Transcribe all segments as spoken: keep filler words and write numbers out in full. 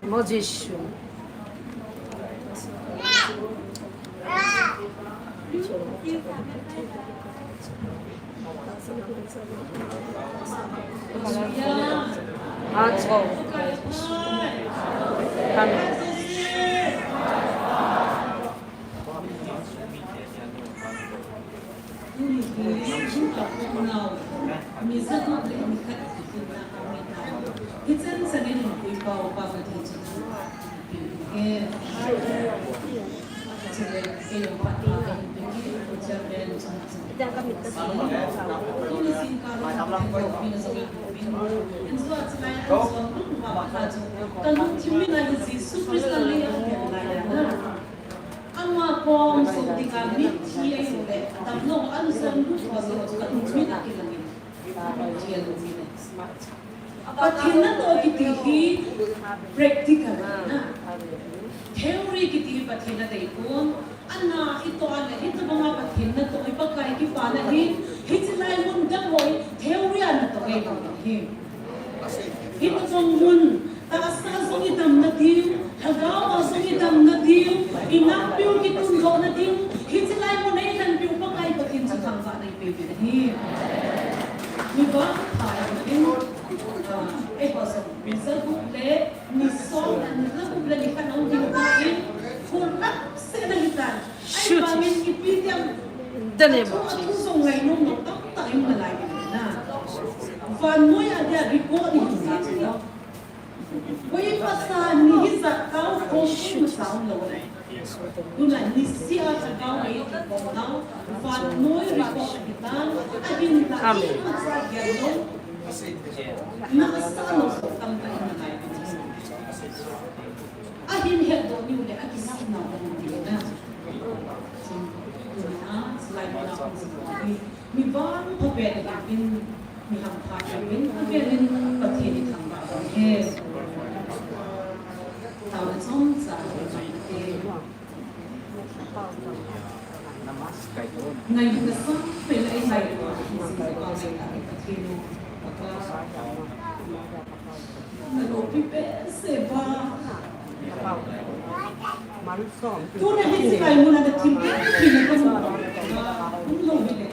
Mo Jisu. Amen. Hichan chanin hinpui pao pa Pathen chu. Chule, kei jong phat pha kahin pe e, chairman chunga chun. Tuni jingkah a Pathen loupina jong kahin pe e. Insung a chulai a insung a hung uva kha chu, kalungthim in a hi Jesu Christa lei a kahin lai a na. Ama kom sung dinga mithi ahilouleh, damlou a insung lut ho jong chu kalungthim in a kilang in. Pathen natoh kiti hi practical ahi na. Theory kiti hi Pathen nadei pon. Ana itoh a le, hitobanga Pathen natoh hi Pakai kipana hi, hiche lai mun dang ho hi theory a natoh ngei bang hi. Hitobang mun, tahsa jong idamna diu, lhagao a jong idamna diu, inampiu kitundohna diu, hiche lai mun a inampiu Pakai Pathen chu thangvahna ipeh uvin ahi. Mi vangpha jong in, ah, eiho jong, mi jagup le, mi som, mi jagup le mi khat ahung ding tan, corrupt seh na hitan. Ahivangin ipi ti ham, athu, athu jong ngainom nom tamtah ium nalai na. Vannoi a dia record ihin ngai na. Koi masa ni hijat tao khom masa umlou le. Tuna niseh a lhagao a ikikhom nau, vannoi record ahitan, ahinla imacha gel lou. Nasa lou jong tamtah ium nalai. Ahin hetdoh niu le akisih nau aum ding na. Tuna, chulai muna hung jing hi, mi vangpha pen ahiuvin, mi hampha ahiuvin, avelin Pathen ithangvah u hen. Taona chomcha. Ngailut kasah pen a ingailut a, Pathen u, Papa. Naloupi pen Seba. Tuna hiche lai muna nathim thim ka mu. Umlou hile.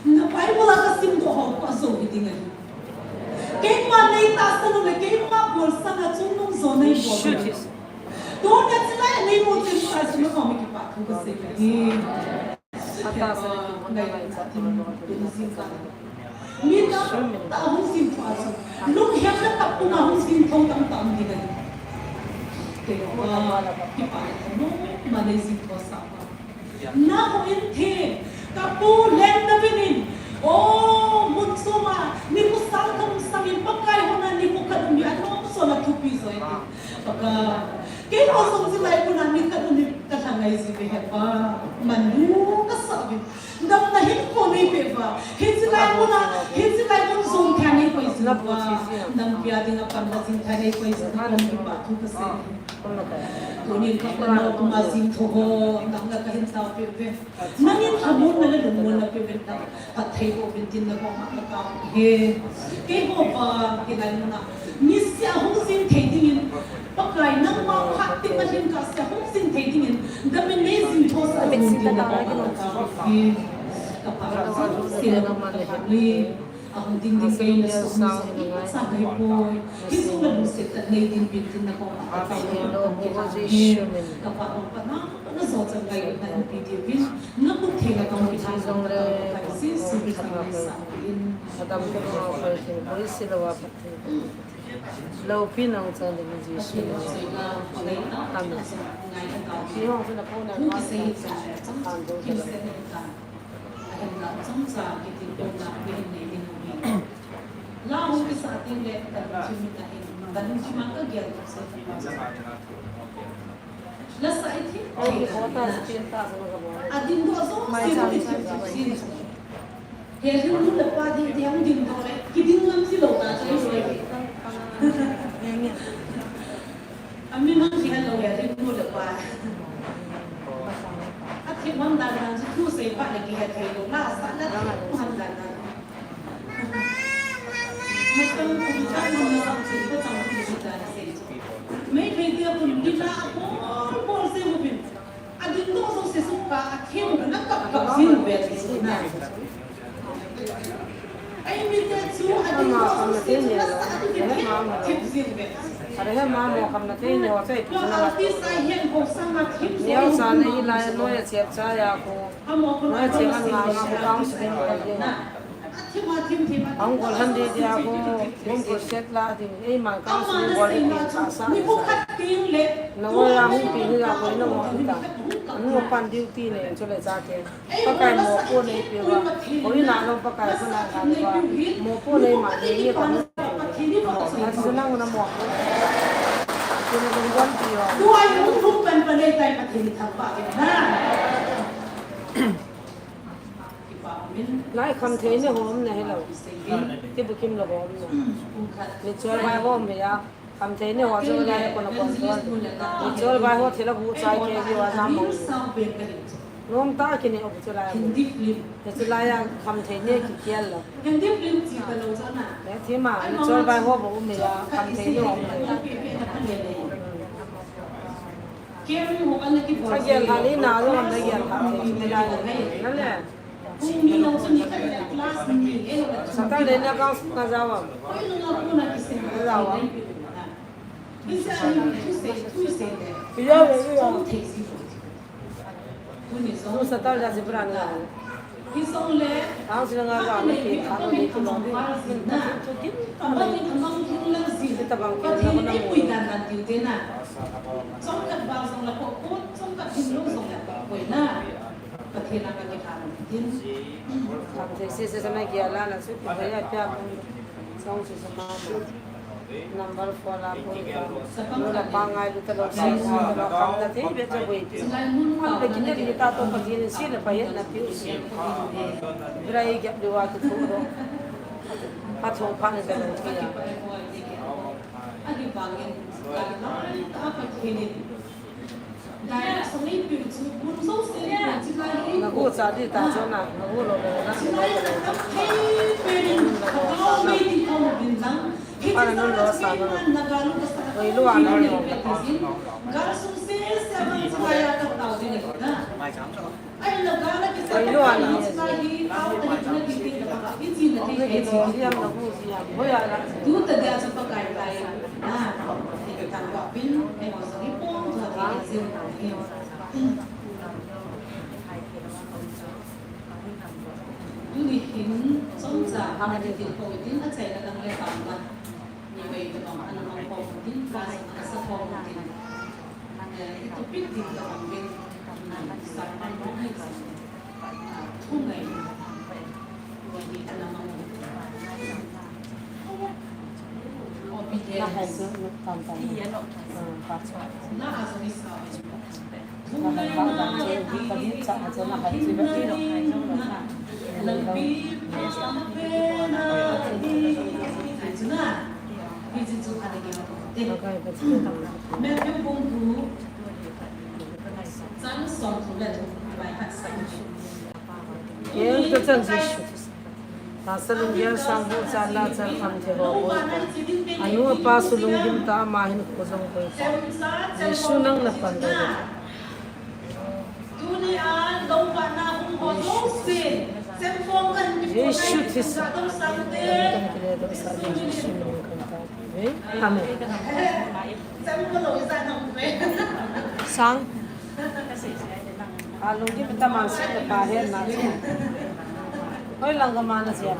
Na Bible a kasimdoh ho pa jou hiding ahi. Keima neitahsan u le keima bolsang a chungnung jo neibol. Tuna hiche lai neimu chun sa chun ho mi kipathu kasei ahi. Ata sa na tu na lai sa tu na lo tu na sin sa. Mi tamtah ahung sintho a chu. Lunghem le tapna hung sintho tamtah um ding ahi. Kei pa, kei pa le thanom ma nei sintho sah pa. Nahon in thei, kapu leng na vin in. O, mun chom a, nikho sang thum sang in Pakai hon a nikho khat um hi anom son a thupi jo ahi. Pakai. Keiho jong hiche lai muna nikhat um hi kalha ngai ji uve he Pa. Manlu kasah uve. Damna hinkho neipeh uva. Hiche lai muna, hiche lai mun jong thei neipeh ji uva. Nampi a dinga panla jing thei neipeh ji uva. Nang kipathu kasei. Tunin ka panla kuma jing tho ho. Nang la kahin taopeh uve. Nangin lhamonna le lungmonna peuvin lang, phatthei boh uvin tin nangho ma kataopi e. Keiho pa, hilai muna, niseh a hung jing thei dingin, Pakai nangma phat teng a lhin kahsea hung jing thei dingin, damin nei jing thosah jing tin nangho ma kataopi e. Ka pa, sila ma kataopi. Ahung ding ding kei na sung ni sa kei poi. Hiche la lungset tah nei ding pin tin nangho ma kataopi. Ka pa, ka pa, na jo chang ngai na pi ti pin. Na kut thei la kong ki thang jong le, ka si su ki thang le sa in. Adam ko ma ko sin ko si lo wa phat thei. Lo pi nang chan de Jesu. Amen. Pi hong sa na ko na ma sa khan do la. Ahem la chom cha ki tin ko na pi nei ni. La hong ki sa tin le ka chi mi ta hin. Ka chi ma ka gel sa. Lasa iti. Adin do so si si si. He ringnu le pa di di hung ding do le. Kiding lam si lo ta chai so. Ami mang si hello he ringnu le pa. Athi mang dan dan si thu sei pa le ki he thei lo. Lasa la thu han dan dan. Ang gol han de dia ko, bom ko set la ding, ei man ka su bol ding sa sa. Na wa ya hung pi ni ya ko na mo ta. Ang mo pan duty ne, chu le cha te. Pakai mo ko nei pe wa. Ko i na lo Pakai ko na ka wa. Mo ko nei ma ni ni ka mo. Asu na mo na mo. Ko na dong wan pi wa. Ko ai mo ko pan pan nei tai pa ti ni ta pa ke na. Lai kham thei ni hom na hello. Ti bu kim lo hom na. Ni chol bai hom ya. Kham thei ni ho chu lai ko na kon kon. Ni chol bai ho thila gu chai ke ji wa jam mo. Nom ta ki ni o chu lai. Ni chu lai ya kham thei ni ki kial lo. Ni thi ma ni chol bai ho bo me ya kham thei ni ho. Ka gel ha ni na lo na gel ha thei ni lai na le. Saturday na kang sung na jawa. Na jawa. Iya, iya. Tu Saturday si pura na. Kang sung na jawa na ki, kang ni tu lo. Min ta tu tu kin ta ni. Kita bang ki na ko na mo. Pathen a ka kithang tin. Kham thei se se sa na gel a na chu, kithei a pia pun. Song chu sa ma ma. Number four la pun. Sapang la pa ngai lu ta lo, sa lu ta lo, kham na thei be cha boi pi. Kham le kin le ta to Pathen si le pa yet na pi u si. Bra i gap lu wa tu thu ro. Pa thong pa ne ta lo pi ya. A ki pa ngen. Ka la ta Pathen. Na gu cha di ta cho na, na gu lo lo na. Para nun lo sa lo. Oi, lo ana lo. Oi, lo ana. Oi, lo ana. Oi, lo ana. Tuni hin, chomcha hang a kitilkhou ding a chaina dang le panga. Ni vei tabang ana mang khom ding, class ana sa khom ding. Eh, i topic ding tabang ding. Sa pan mo ni sa. Ah, thu ngai. Ni ana mang. Obedience. Na a so ni sa. Tahsa lunggel sangboh chan la chan kham thei ho boi ta. Anu apa su lunggim tah, ama hin kho jong boi ta. Jesu nang na pan ding. Jesu Christa. Kan kile dong sa Jesu nang kan ta. Amen. Sang. Alung ki pita man si na pa he na si. Oi, lang ka man na siya.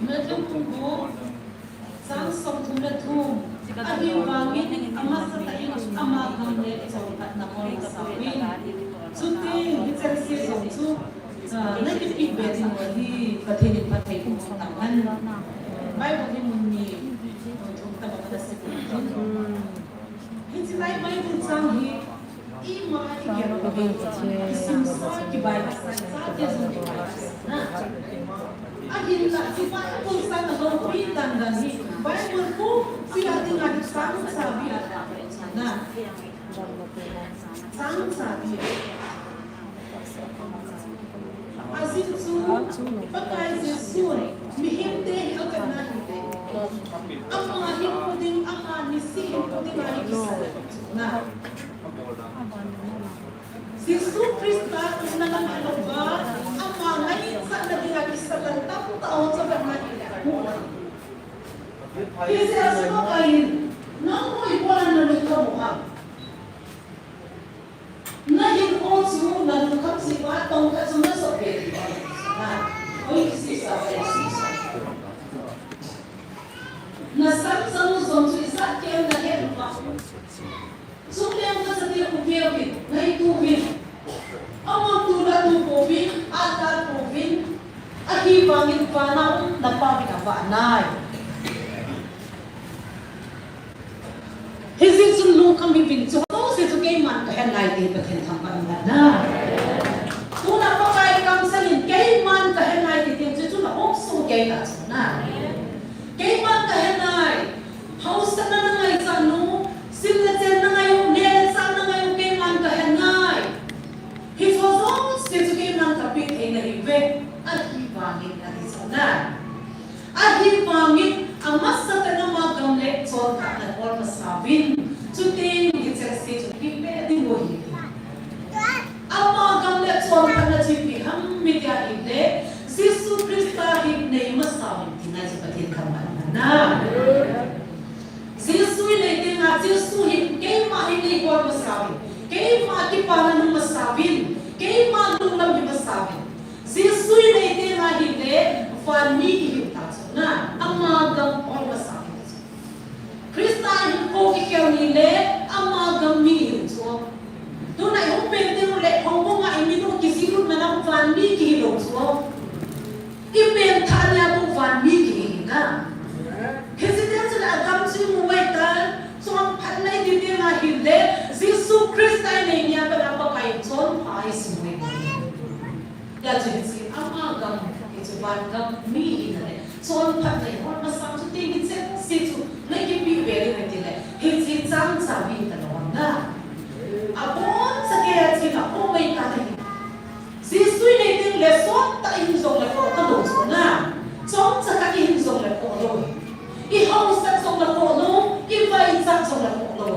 Matthew bung gup, chang somthum le thum. Ahivangin amasatah in ama gam le chonphatna hol masa uvin. Chuteng hichengse jong chu, ah, nakipeh be ding u ahi, Pathen in phatthei boh tauhen. Bible hi mun ni, mun thum tabang ana sim uvin. Hiche lai Bible chang hi, ima i gel uvin, i simsa kibai sa, sa te jong kibai sa na. Ahinla, hiche Bible chang a loupi dandan hi, Bible pu, sila dinga hi chang chabi a na. Chang chabi. Ajeh chu, Pakai Jesun, mihemte hi avetna hile. Ama hinkho ding, ama niseh hinkho ding ahi kisa na. Jesu Christa umna lam ahi louva, ama ngaichatna dinga kisa tamtah ho chu avetna hile. Hijeh a chu Pakai in, nangho ibola nalungkham u ham? Nahinkho chu nalungkham jeh uva tongkha chu najop be ding ahi. Ha, hoi kisisa, kisisa. Nasam jong jong chu ijat keu nahet uva. Chuleh nachate u veuvin, ngaito uvin. Amang tu la tu pouvin, ata pouvin. Ahivangin vana um na Pa vin avah nai. Hijeh chun lungkham hih uvin, chujouse chu keiman kahe nai ti Pathen thangvah in umhen. Tuna Pakai kamsangin keiman kahe nai ti, ti chu chun aum soh kei ta chu na. Keiman kahe nai. Hausatna nangaichat u, sim le chen nangai u, neh le chah nangai u, keiman kahe nai. Hicheho jouse chu keiman kapeh thei nahiuve. Ahivangin ati chu na. Ahivangin, amasatah in ama gam le chonphatna hol masa uvin. Chuteng hichengse chu kipeh ding u ahi. Ama gam le chonphatna chu ipi ham itia ahile, Jesu Christa hi nei masa uvin tina chu Pathen thangvah in umhen. Jesu hi nei tenga, Jesu hi keima hi nei hol masa uvin, keima kipana nung masa uvin, keima lunglam hi masa uvin. Jesu i nei tenga hile, van mi ihiu ta chu na, ama gam hol masa hi chu. Christa hinkho kikhel hile, ama gam mi ihiu chu. Tuna ihung peng teng uleh, Hong Kong a imin u kijih lut na nang van mi kihi lou chu. I peng thah nia bou van mi kihi na. Hiche teng chule agam chu imu uve tan, chonphatna iti tenga hile, Jesu Christa i nei nia pat a Pakai in chonpha eisem uve. Hijeh chun hiche ama gam, hichu van gam mi hina le, chonphatna ihol masang chu teng hiche se chu na kipe ve ding ahi tile, hiche chang cha mi talou ham na. Aboncha kei a chun apo mai ta nahi. Jesu inei teng le sottah ihin jong le khoh talou chu na. Chomcha khat ihin jong le khoh lou. Ihaosat jong le khoh lou, ivaichat jong le khoh lou.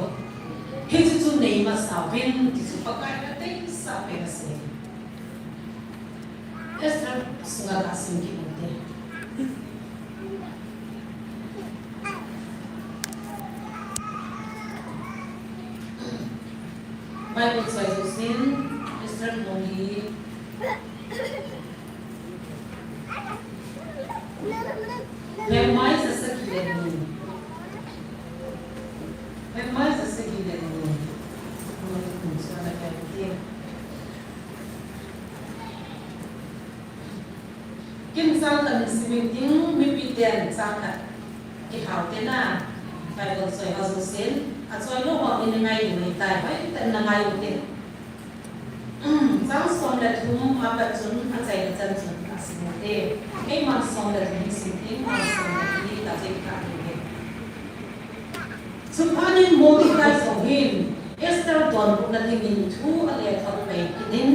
Hiche chu nei masa uvin, ti chu Pakai in adeisah pen ahi. Esther sunga kasim kit u hite. Bible choi jousen, Esther bung li. Pemai jasagi le ni. Pemai jasagi le ni. Kin chang khat hin sim inting, mipi ten chang khat kihao te na, Bible choi ho jousen, achoi lou ho hin ngai u hite, hoitah in nangai u hite. Chang som le thum apat chun achaina chan chun kasim u hite. Keiman som le thum sim inting, chang som le li kachai kit u hite. Chuphat in Mordecai jong hin Esther donbutna dingin thu alethot pai kit in,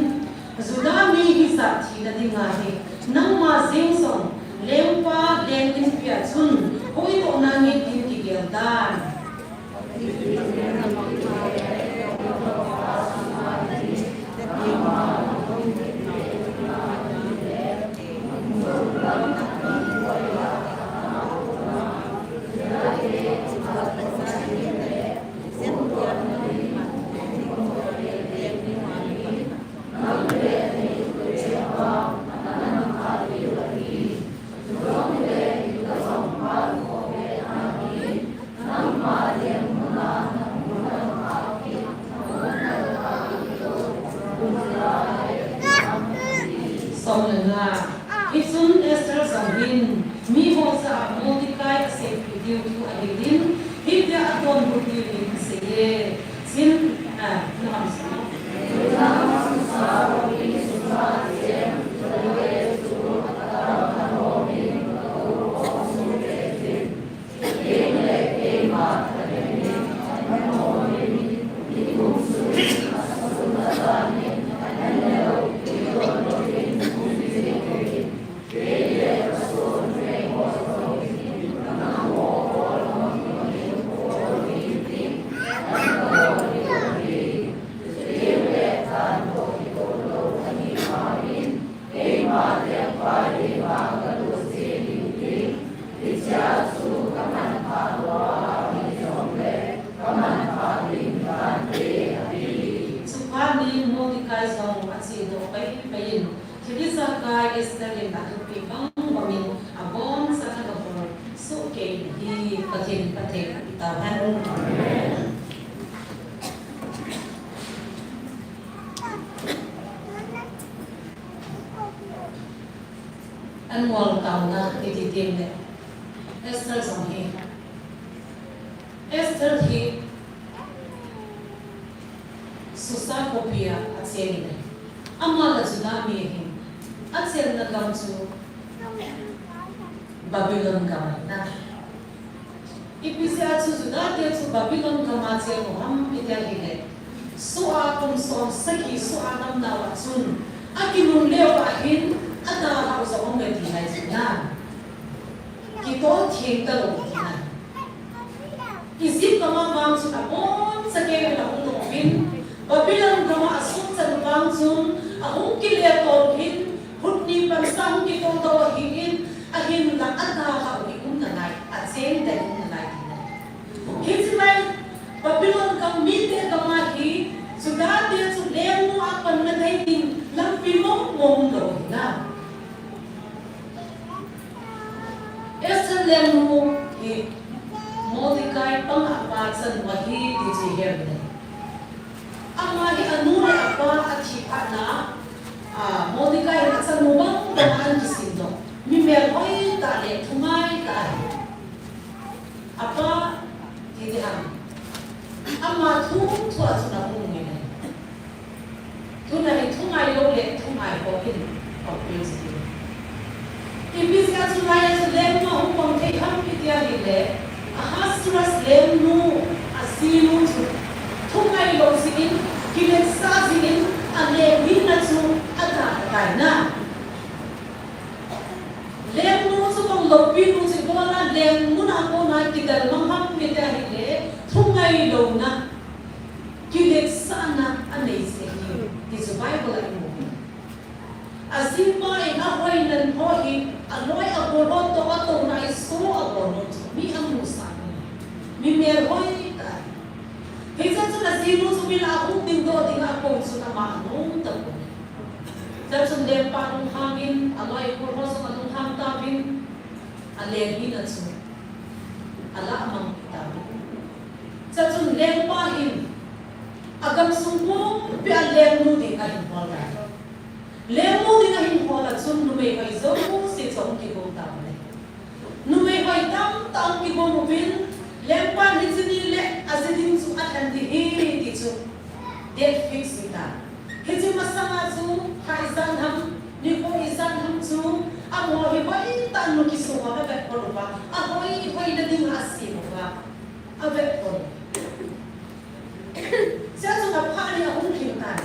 Juda mi hijat thina dinga hi nangma jeng jong lengpa leng inpi a chun hoidoh nange tin kigel tan. Som le nga. Hichun Esther jong hin miho jah a Mordecai aseipeh diu thu ahil in, hitia adonbut diu hin aseiye. Sin, ah, na ham sa. Chuphat in Mordecai jong achedoh paipai in, thil ijakai Esther in athupi bang bang in aboncha thagabol sohkei in ahi. Pathen in phatthei boh tahen. Anual taona iti teng le Esther jong hi, Esther hi Susa khopi a acheng in ahi. Ama la Juda mi ahi. Achenna gam chu Babylon gam ahi na. Ipi jeh a chu Juda te chu Babylon gam a cheng u ham iti ahile, soh a kum som sagi soh a namnau a chun, akilung leuva hin, adalhah u jong um e tina ahi chu na. Kitol theng talou tina. Egypt gam a vang chun aboncha kei uvin ahung lou uvin, Babylon gam a asot chan vang chun ahung kile tol uvin, khut ni pansa hung kitol doh u ahin, ahinla adalhah u hi um nalai, acheng ding um nalai tina. Hiche lai Babylon gam mite gam a hi Juda te chu lengnu a panna dei ding lampi mong mong lou ahi na. Esther lengnu hi Mordecai panga apa chanu ahi ti chu ihet u hite. Ama hi anu le apa athi phat na, a, Mordecai hi achanu bang bang a ana kisim doh. Mi melhoi tah le thungai tah ahi. Apa, ti ding ham. Ama thu, thu a chun ahung nung in ahi. Tuna hi thungai lou le thungai ho hin, Ipi jeh a chu lai a chu lengnu ahung pang thei ham iti ahile, Ahasuerus lengnu, ajinu chu thungai lou jeh in, kiletsah jeh in, aleng hina chu adalha tai na. Lengnu chu bang loupinu chu ibola leng muna kona kidel mang ham iti ahile, thungai louna, kiletsahna anei jeh ahi, ti chu Bible a imu. Ajingpa in ahoinan ho hi, aloi agol ho toh atouna a iso agol ho chu mi amusah, mi melhoi tai. Hichea chun ajinu chu mi lah a hung dingdoh dinga akou chun ama anom tapoi. Chua chun lengpa alunghangin, aloi agol ho jong alunghang tauvin, aleng hina chu alah mang tauvin. Chua chun lengpa hin agamsung pumpia lengnu ding ahin hol tai. Lengnu ding ahin hol a chun numei hoi jouse chu ahung kigong tauvin ahi. Numei hoi tamtah ahung kigong uvin, lengpan hiche ni le aji ding chu alhen ding ahi ti chu date fix ahitai. Hiche masanga chu lha ijat ham, nikho ijat ham chu amaho hi hoitah in kisuh a avetkol uva, ahoi hoina dinga asem uva, avetkol. Chua chun aphat ni ahung lhing tan.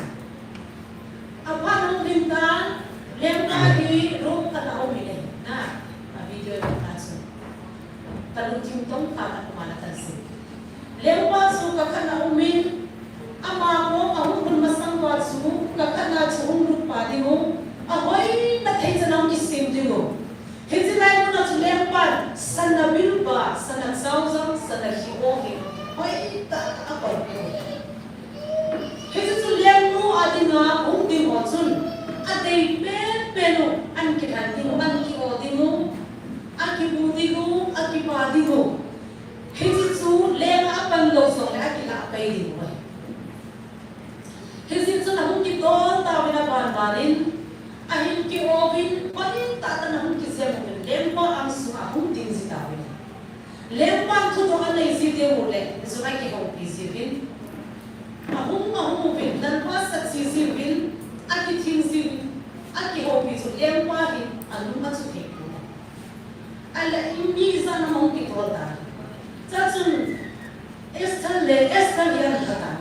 Aphat ahung lhing tan, lengpa hi room khat a um in ahi. Na, a video a chu kalungthim tong kha khat ma la kan sei. Lengpa chu kakhat a um in, ama koma ahung lhun masang uva chu kakhat na chu hung lut pa ding u, ahoina thei chan a hung kisem ding u. Hiche lai muna chu lengpan sana bilba, sana chaojang, sana khi-o hi hoitah a akoipeh u. Hiche chu lengnu a dinga hung ding ho chun adei penpen u, ahin kilhen ding u, ahin khi-o ding u, akibu ding u, akipa ding u. Hiche chu leng a apan lou jongle akilah pai ding u ahi. Hijeh chun ahung kitol tauvin aban ban in, ahin khi-o uvin, hoitah tah in ahung kijem uvin, lengpa angsunga ahung ding ji tauvin. Lengpan thudoh anei ji teng uleh, chun akihoupi jiuvin. Ahung ahung uvin, lengpa sat ji jiuvin, akithing jiuvin, akihoupi chun lengpa hi alung achu thei pon. Ahile mi ijat ham ahung kitol tai. Chua chun Esther le, Esther hi ahin lha tai.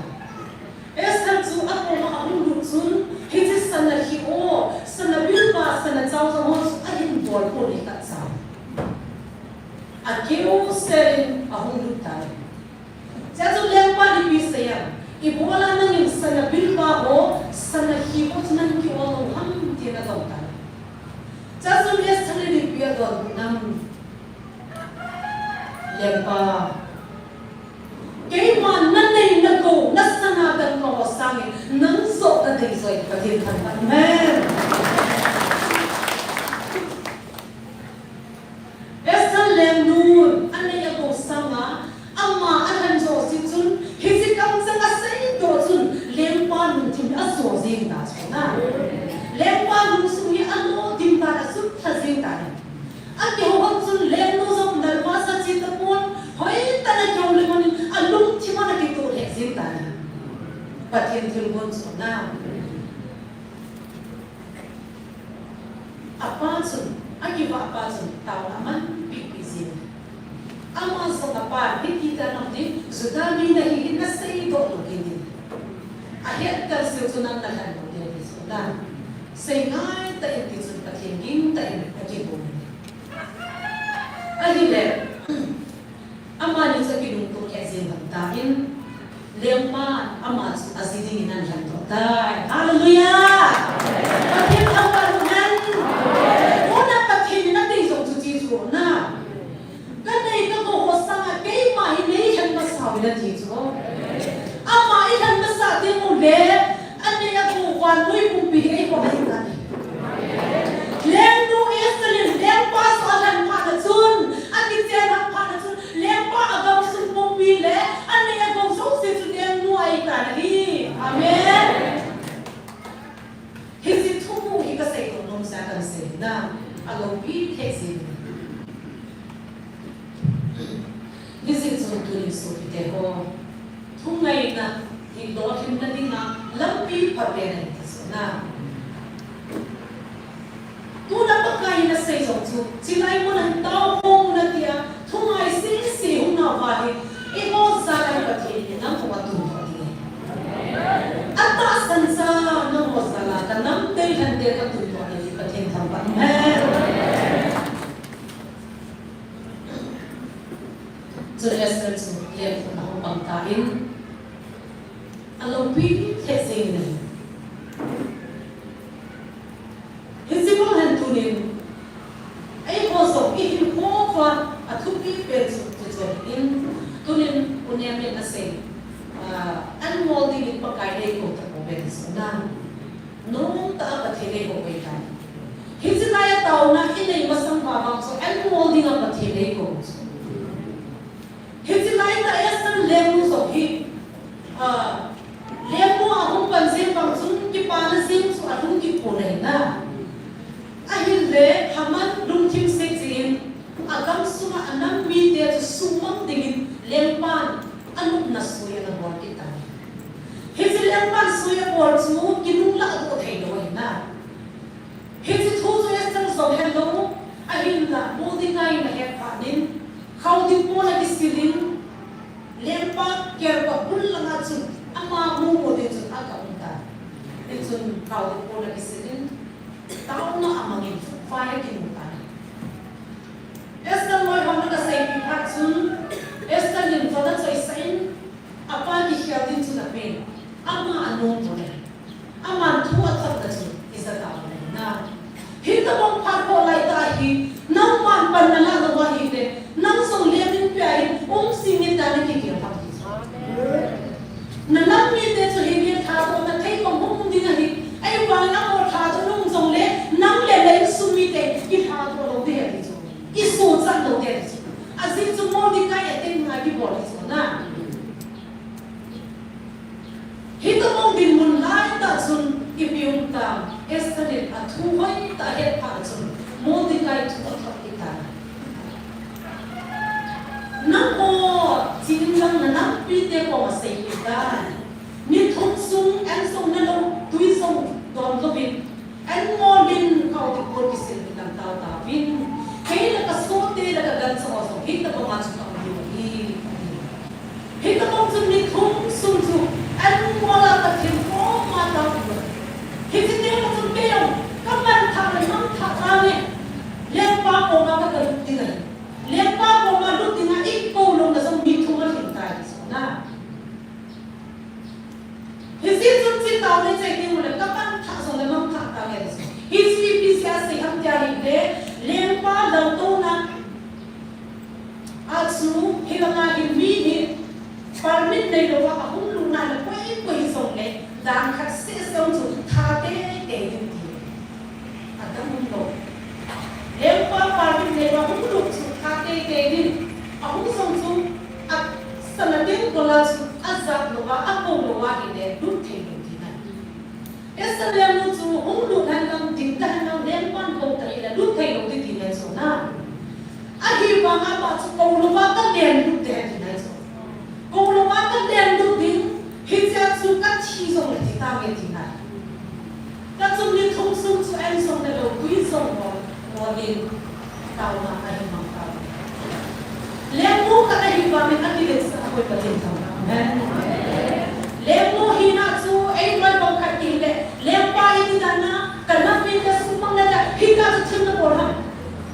Esther chu akoma ahung lut chun, hiche sana khi-o, sana bilba, sana chaojang ho chu ahin bol pon ahi khat cha. Akeu sel in ahung lut tai. Chua chun lengpan ipi asei em? Ibola nangin sana bilba ho, sana khi ho chu nahin khi-o lou ham tin adong tai. Chua chun Esther in ipi adonbut em? Lengpa, keiman nanei nagou, nasana dangka ho sangin nang joh kadei joi, Pathen thangvah. Amen. Esther lengnun anei agou sanga, ama alhen joh jeh chun, hiche kamcheng aseidoh chun, lengpa lungthim hi ajo jeng tai chu na. Lengpa lungsung hi alo dim tan, asutlha jeng tai. Akihou hon chun lengnu jong nalvah sa che tapon, hoitah in akihou le monin, alungthim a ana kitoh lheh jeng tai. Pathen thilgon chu na. Apa chun, akivah pa chun, taona amanpi pi jin. Ama jong apa, hiti ta nam ding, Juda mi nahi, naseidoh lou ding. Ahet kal seh chun nang nalhen lou ding ti chu na. Sei ngai tah in ti chun Pathen ging tah in akigong. Ahile, amani chu akilungto khe jeng lhon tan, lengpan ama chu aji dingin ahin lhendoh tai. Hallelujah! Pathen thangvah hen. Tuna Pathen in adei jong chu hiche chu na. Kanei kagou ho sanga keima hi neilhen masau in ati chu. Ama eilhen masah teng uleh, anei agou vannoi pumpi hi eihon ahi tai. Lengnu Esther in lengpa chu alhen phat na chun, akichen lhon phat na chun, lengpa agamsung pumpi le anei agou jouse chu lengnu ahi tai. Amen. Hiche thumu hi kaseidoh nom jeh a kasei na, aloupi thei jin. Hijeh chun tunin sopite ho, thungaina hi lolhinna dinga lampi phapen ahi ti chu na. Tuna Pakai in asei Chu, chilai mun a hin tao khom un atia, thungai sese hung nauva hi, eiho jal a hi Pathen in nangho atun doh ding ahi. Atahsan cha nangho jal a kanam deilhen te katun doh ding ahi, Pathen thangvah in um hen. Chule Esther chu lengkhun a hung pang tan, aloupi lheh jeng in ahi. Hiche bang hin tunin, eiho jong ihinkho uva athupi pen chu, chu chu ahin, tunin U Niamin asei, ah, anmol dingin Pakai in eikou tapouve ti chu na. Nomtah a Pathen in eikou ve tan. Hiche lai a taona inei masang uva vang chu anmol dinga Pathen in eikou chu. Hiche lai a Esther lengnu jong hi, ah, lengnu ahung pan jeng vang chun kipana jeng chu alhung kit pon ahi na. Ahinle Haman lungthim seh jeh in agam sunga anam mite chu sumang dingin lengpan anopna soi ana bol kit tan. Hiche lengpan soi abol chu kinunglah doh thei lou ahi na. Hiche thu chu Esther jong helou, ahinla Mordecai in ahet phat in, khao ding pon akisil in, lengpa kelkot bul langa chun ama mumu ding chun aga um tan. Hichun khao ding pon akisil in, taona amang in, vai akimu tan. Esther loi hon ana seipeh phat chun, Esther in vana choisah in, apa kikhel ding chun apen, ama anom pon ahi. Aman thu athotna chu ija tauvin ahi na. Hitobang phat ho lai tah hi, nangman panna la lou ahile, nang jong lengpa in um jing in tia nakigel ham ti chu. Nanam mite chu hinge, thadohna thei bang hung um ding ahi. Ahivangin amaho thadoh nom jongle, nang le na insung mite kithadoh lou ding ahi ti chu. Kisochat lou ding ahi ti chu. Ajeh chu Mordecai attack a kibol ahi chu na. Hitobang dinmun lai tah chun ipi um tam, Esther in athu hoitah ahet phat chun Mordecai thu athot kit tan. Nangho chun lang nanampite koma seipeh tan. Ni thum sung an jong ne lou, tui jong don louvin, an ngol in khao ding pon kisil in lang tao tauvin. Kei le kasohte le kagancha ho jong hitobanga chu kaum diu ahi. Hitobang chun ni thum sung chu an ngol a Pathen koma tao diu ahi. Hiche teng le chun kei jong kamanthah le mangthah tah in lengpa koma kalut ding ahi. Lengpa koma lut dinga eikou louna jong ni thum alhing tai ti chu na. Hijeh chun chutah le chai ding u le kamanthah jong le mangthah tah le. Hiche ipi jeh a asei ham tia ahile, lengpa laltouna a chu hilanga hi mi hi permit neilouva ahung lut na le koi koi hijongle dan khat seh seh chu tha teitei ding ti. Adang um lou. Lengpa permit neilouva hung lut chu tha teitei ding. Ahung jong chu asana teng kola chu ajat louva, akou louva ahile lut thei lou tina. Esther lengnu chu hung lut hen lang, ding ta hen lang, lengpan kou ta hile lut thei lou ti tina chu na. Ahivanga ama chu kou louva kalen lut ding tina chu. Kou louva kalen lut ding, hichea chu kathi jongle thi tange tina. Kachun ni thum sung chu an jong ne lou, tui jong bol, bol in, taona ahi mang tao. Lengnu khat ahivangin akiletsah a koi Pathen thangvah. Amen. Lengnu hina chu eiloi bang khat kile, lengpa iti dan a, kanam mite sumang le ta, hita chu thil nabol ham.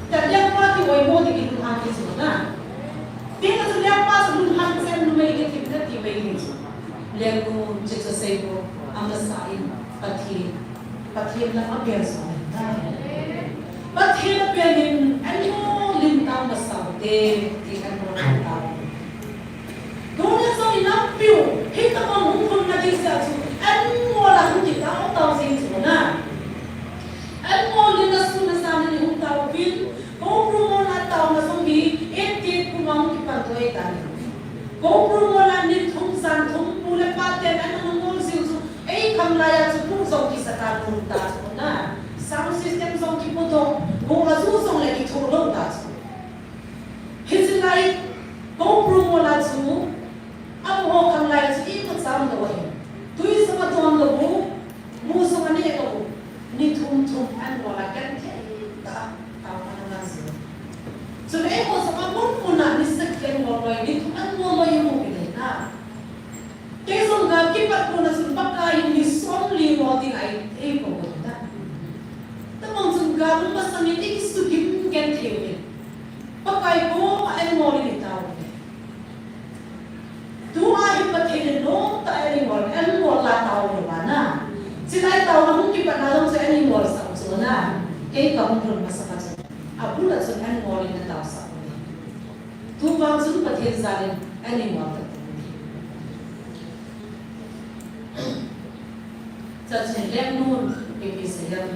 Tia lengpa ti oimo ding ilunghan ti chu na. Tia chu lengpa chu lunghan chen numei le thim na ti mai ding chu. Lengnu chu chu seibo, amasa in, Pathen, Pathen lam apeng chu na. Pathen apeng in, anmo lim tang masa u te, ti anmo lim tang. Tuni jong inampiu, hitobang hung lhun na ding jeh chu, anmo la hung kitao tao jing chu na. Anmo lim na sun na jan in hung taovin, Koupru mol a taona jong hi, eighty eight kum a hung kipan to ahitai. Koupru mol a ni thum jan thum pu le pa ten an ana ngol jiu chu, ei khang lai a chu bu jong kisa ta lum ta chu na. Sound system jong kipodoh, bu a ju jong le kitho lou ta chu. Hiche lai, Koupru mol a chu, amaho khang lai a chu imacha um lou ahi. Tui jong adon lou u, bu jong aneh lou u, ni thum thum an mol a genthei tah a, tao ana Pakai koma an ngol in i tao uve. Tua hi Pathen in lom tah a an ngol, an ngol la tao uva na. Chilai taona hung kipat na jong chu an ngol sah u chu na. Kei ka hung lhun masa kha chu, abul a chun an ngol in a tao sah uve. Tuvang chun Pathen jal in an ngol ta uve. Chuchun lengnun ipi sei em?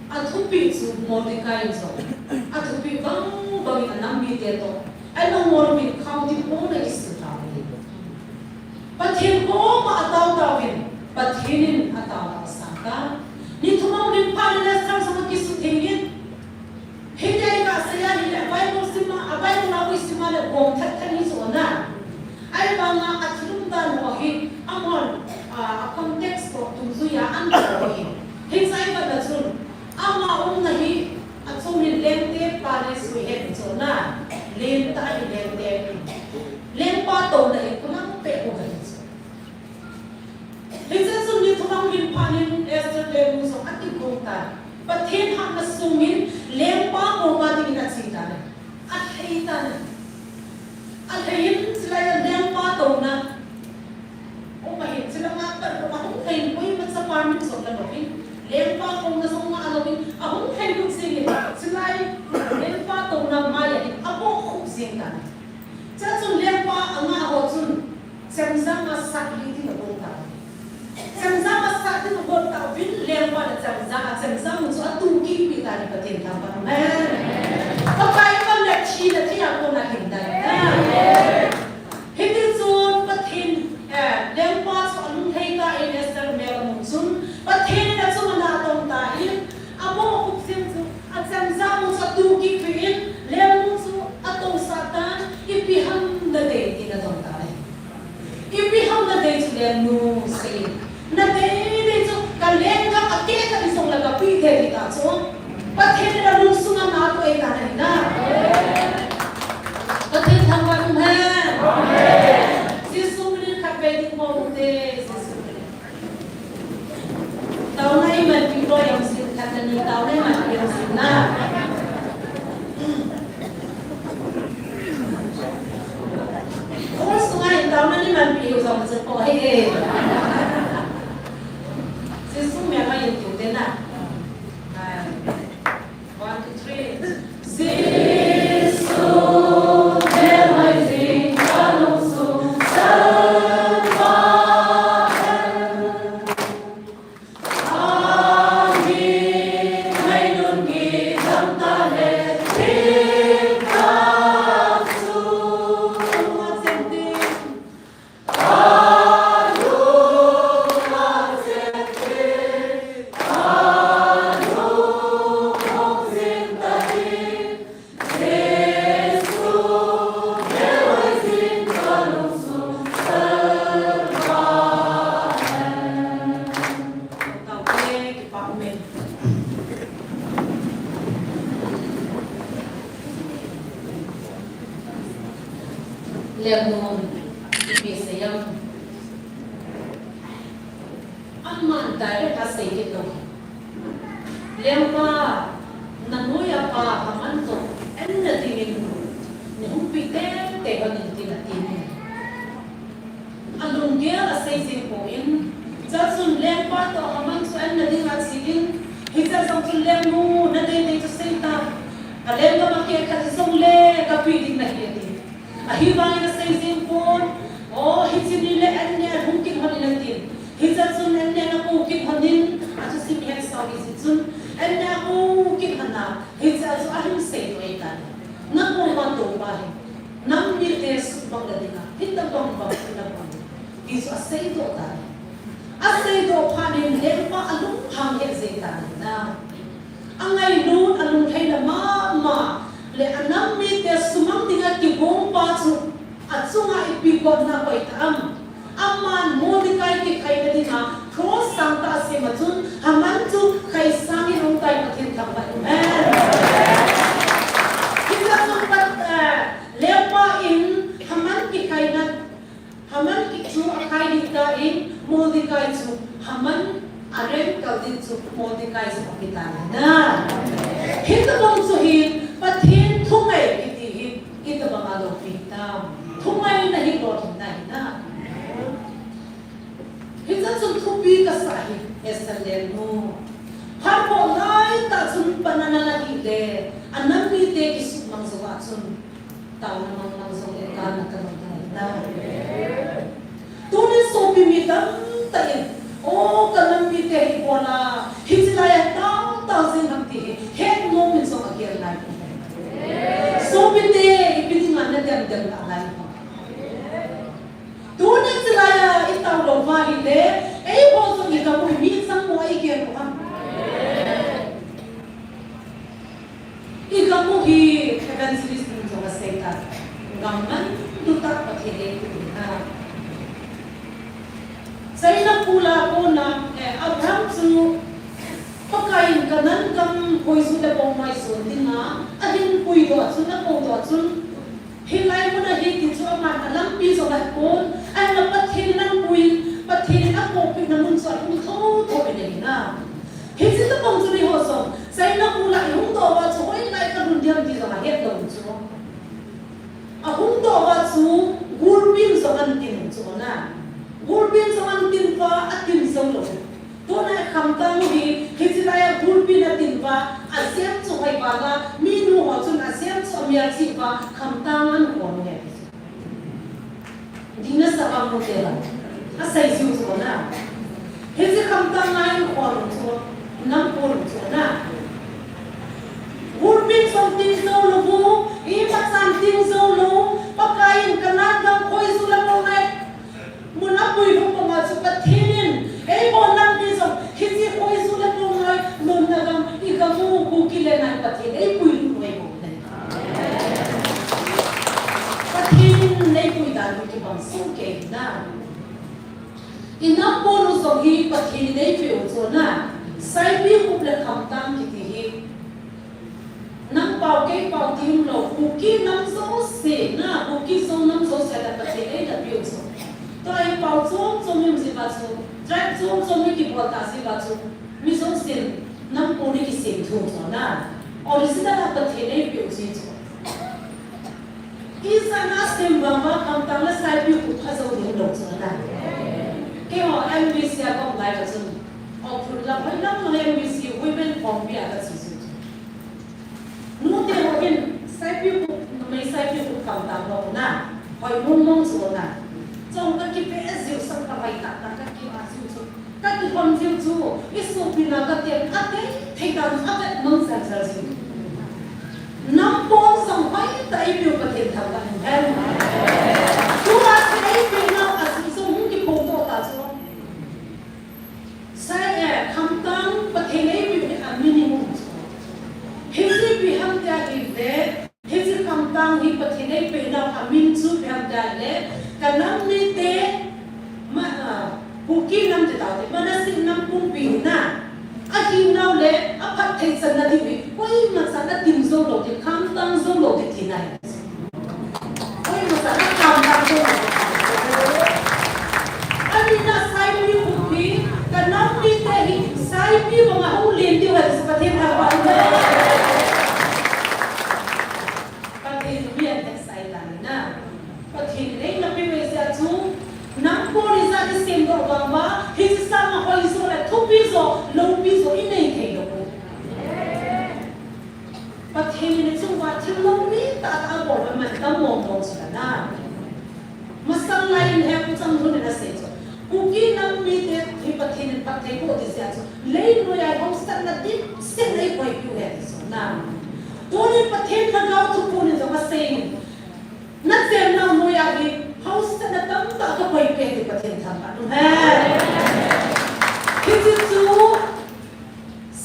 Athupi chu Mordecai in jong athupi bang bang in anam mite toh ana ngol uvin khao ding pon akisil tauve. Pathen koma atao tauvin, Pathen in atao tao sang tai. Ni thum a hung lhin phat in Esther jong akisutheng in, hitia i kasei a hile, Bible sim a, a Bible a hung sim a le gom thet thet hi chu na. Ahivanga a thilum dan ho hi, amahon, a, a context toh dungjui a an bol u ahi. Hiche a i vet na chun, ama umna hi, achom in Lengte palace u ahi chu na. Lentah ahi, Lengte. Lengpa touna hi, khulang peh u ahi chu. Hiche chun ni thum a hung lhin phat in Esther lengnu jong akigong tai. Pathen hatna sung in lengpa koma ding in ache tai. Alhai tai. Alhai in chulai a lengpa touna. Oma hin chulai a pat a hung lhai in koima chapa min jong la lou in. Lengpa koma jong nga lou in. Ahung lhai lut jing in. Chulai lengpa touna mai a hin abohkhup jing tai. Chuchun lengpa anga ho chun, chemjam a sat ding abol tai. Chemjam a sat ding abol tauvin lengpa in chemjam a, chemjam mun chu atuh kit peh tai, Pathen thangvah. Amen. Pakai in pan le thi le thi a kona hin tai. Hiti chun Pathen, eh, lengpa chu alung lhai tan Esther mel a mun chun, Pathen in achunga na atong tan, abohkhup jing chu, achemjam mun chu atuh kit peh in, lengnu chu atousah tan, ipi ham nadei tin adong tai. Ipi ham nadei chu lengnu sei in. Nadei dei chu ka lenggam akeh khat hijong le kapeh thei ding ta chu. Pathen in alungsunga na atoh tan ahi na. Pathen thangvah in um hen. Jesu min in khatvei ding mo u te, Jesu min in. Taona imanpi lou jong sin, khat le ni taona imanpi jong sin na. Hall sunga hin taona imanpi jong sin po hi e. Jesu min a imanpi u te na. One, two, three. Lengnun, ipi sei em? Aman direct a sei kit lou. Lengpa, na noiya pa Haman toh an na dingin, nei hung pi teitei hon in tin ati. Alunggel a sei jing poi. Chuchun lengpa toh Haman chu an na ding a achen, hichea jong chun lengnu, nadei dei chu sei tan. Ka lenggam a keh khat hijongle kapeh ding nahi ati. Ahivangin asei jing pon, o, hiche ni le an neh a hung kit hon in atin. Hichea chun an neh a akou kit hon in, achu sim hetsah u hijeh chun, an neh a akou kit hon a, hichea chu ahin seidoh ahitai. Nakoma toupa hi, nam mite suhmang na dinga, hitobang bang chu nabang, ti chu aseidoh tai. Aseidoh phat in lengpa alunghang het jeng tai na. Angailut, alunglhaina mama, le anam mite sumang dinga kigongpa chu, achunga ipi gotna koi ta am. Aman Mordecai kikhaina dinga, cross sangtah asem a chun, Haman chu khai sangin ahung tai, Pathen thangvah in um hen. Hichea chun pat, eh, lengpa in Haman kikhaina Haman kikhu akhai ding tan, Mordecai chu Haman arem kal ding chu Mordecai chu akitan ahi na. Hitobang chu hin Pathen thu chun, taona mangmang jong le kana kalhung tai. Tunin sopi mi tamtah in, o, ka nam mite hi ibola hiche lai a tao tao jing ham ti hi hetnom in jong agel nai. Sopite, ipi dinga nadem dem ta lai ham. Tunin hiche lai a itao lou uva ahile, eiho jong igam u hi mi chang mo a igel u ham. Igam u hi evangelist in jong asei tai. Gam manlu tah Pathen eipui ahi. China kul a kona, eh, Abraham chu Pakai in Canaan gam khoiju le pongnoi jon dinga ahin puidoh chun, akoudoh chun, hilai mun a hi ti chu aman alampi jong ahepon, ahinla Pathen in apuiyin, Pathen in akoupina mun chu alhung thotho in ahi na. Hiche tobang chun eiho jong, China kul a ihung doh uva chu hoilai kalhun ding ham ti jong ahet lou chu. Ahung doh uva chu gulpi in jong ahin tin chu na. Gulpi in jong ahin tin uva, atin jou lou. Tuna khamtang u hi, hiche lai a gulpi in atin uva, ajem chu hoi val a, minu ho chun ajem chu amelchih uva, khamtang ahin khon u ahi. Ding nasa vang mu te la. Asei jiu chu na. Hiche khamtang a ahin khon u chu, nam pon u chu na. Gulpi in jong tin jou lou u, imachan tin jou lou, Pakai in Canaan gam khoiju le pongnoi mun apui hung puma chu Pathen in, eiho nam mi jong, hiche khoiju le pongnoi, nomna gam, igam u Kuki le Nai Pathen in eipui lut u ahi bou ahi. Pathen in eipui dan u kibang soh kei na. Inam pon u jong hi Pathen in eipeh u chu na, Saipikhup le Khamtang kiti hi. Nang pao, kei pao ti umlou, Kuki nam jouse, na, Kuki Zo nam jouse a Pathen in eina peh u chu. Tua hi pao chom chom i um jeh uva chu, tribe chom chom i kibol ta jeh uva chu, mi jousen nam pon i kisem thei u chu na. Original a Pathen in eipeh u chu chu. Ijat a sem vang uva Khamtang le Saipikhup kha jou ding lou chu na. Keiho M B C a ka um lai uva chun, Ukhrul lam, hoi lam lang M B C, Women Forum a ka che chu chu. Nute ho hin, Saipikhup, numei Saipikhup Khamtang ho na, hoi mong mong chu na. Chong ka kipe jiu, sang ka hoi tah tah ka kima jiu chu. Ka kihon jiu chu, i sopina ka tem, a thei thei dan, a vet mang jal jal jiu. Nam pon jong hoitah eipeh u Pathen thangvah in hen. Tua chu eipeh nau a chu jong hung kiphong doh ta chu. Sai e, Khamtang Pathen in eipeh u hi a minimum chu. Hiche ipi ham tia ahile, hiche Khamtang hi Pathen in eipeh nau a min chu ipi ham tia ahile, ka nam mite, ma, a, Kuki nam ti tau te, Manasseh nam pumpi hi na, ahi nau le, aphatthei channa diu hi, koima chan atin jou lou ti, Khamtang jou lou ti tina ahi. Koima chan akham tang jou lou. Ahinla Saipikhup hi, ka nam mite hi, Saipi banga hung len diu ahi, Pathen thangvah in. Pathen in mi ahet sai tan na. Pathen in eina peh u ahi jeh a chu, nam pon ijat i sem doh vang uva, hiche sanga hoi jo le thupi jo, loupi jo i nei thei lou u. Pathen in achung uva thil loupi tah tah abol uva man tam mong mong chu na. Masang lai in he Pu Changdun in asei chu, Kuki nam mite hi Pathen in phatthei boh ding jeh a chu, leinoiya hausatna dimset a eikoipeh u ahi ti chu na. Tunin Pathen Lhagao thuphon in jong asei in, nachennau noiya hi hausatna tamtah kakoipeh e ti Pathen thangvah in um hen. Hiche chu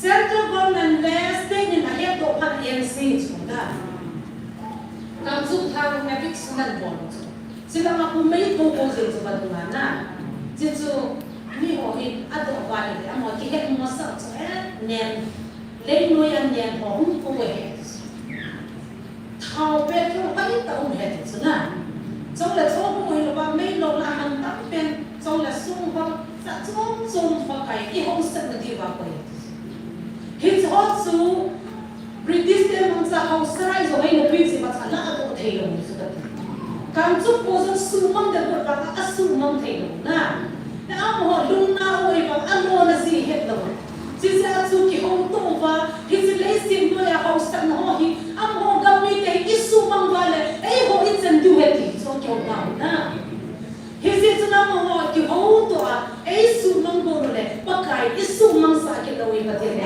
Central Government le State in ahetdoh phat a N C chu na. Kamjong Thang eviction abol chu. Chulanga pu mei kou kou jeng chu vadung a na. Chuchu miho hin adoh uva ahile amaho kihet masat chu e nem. Leinoiya nem ho hung kou e. Thao petrol hoitah um ahi ti chu na. Chule chom mu hilou va, mei lou la man tam pen, chule sung ho, sa chom chom ho kai, i hausatna diuva koi. Hiche ho chu, British te mangcha hausatna jong eina tui jeh uva chu ala adoh thei lou chu kati. Kamjong kou jong sumang ding got vang a sumang thei lou na. Amaho lungna u ahi vang a lona jeh het lou. Chujeh a chu kihouto uva, hiche leiset noiya hausatna ho hi, amaho gam mite hi i sumang Isuhmang sah kit lou hi Pathen.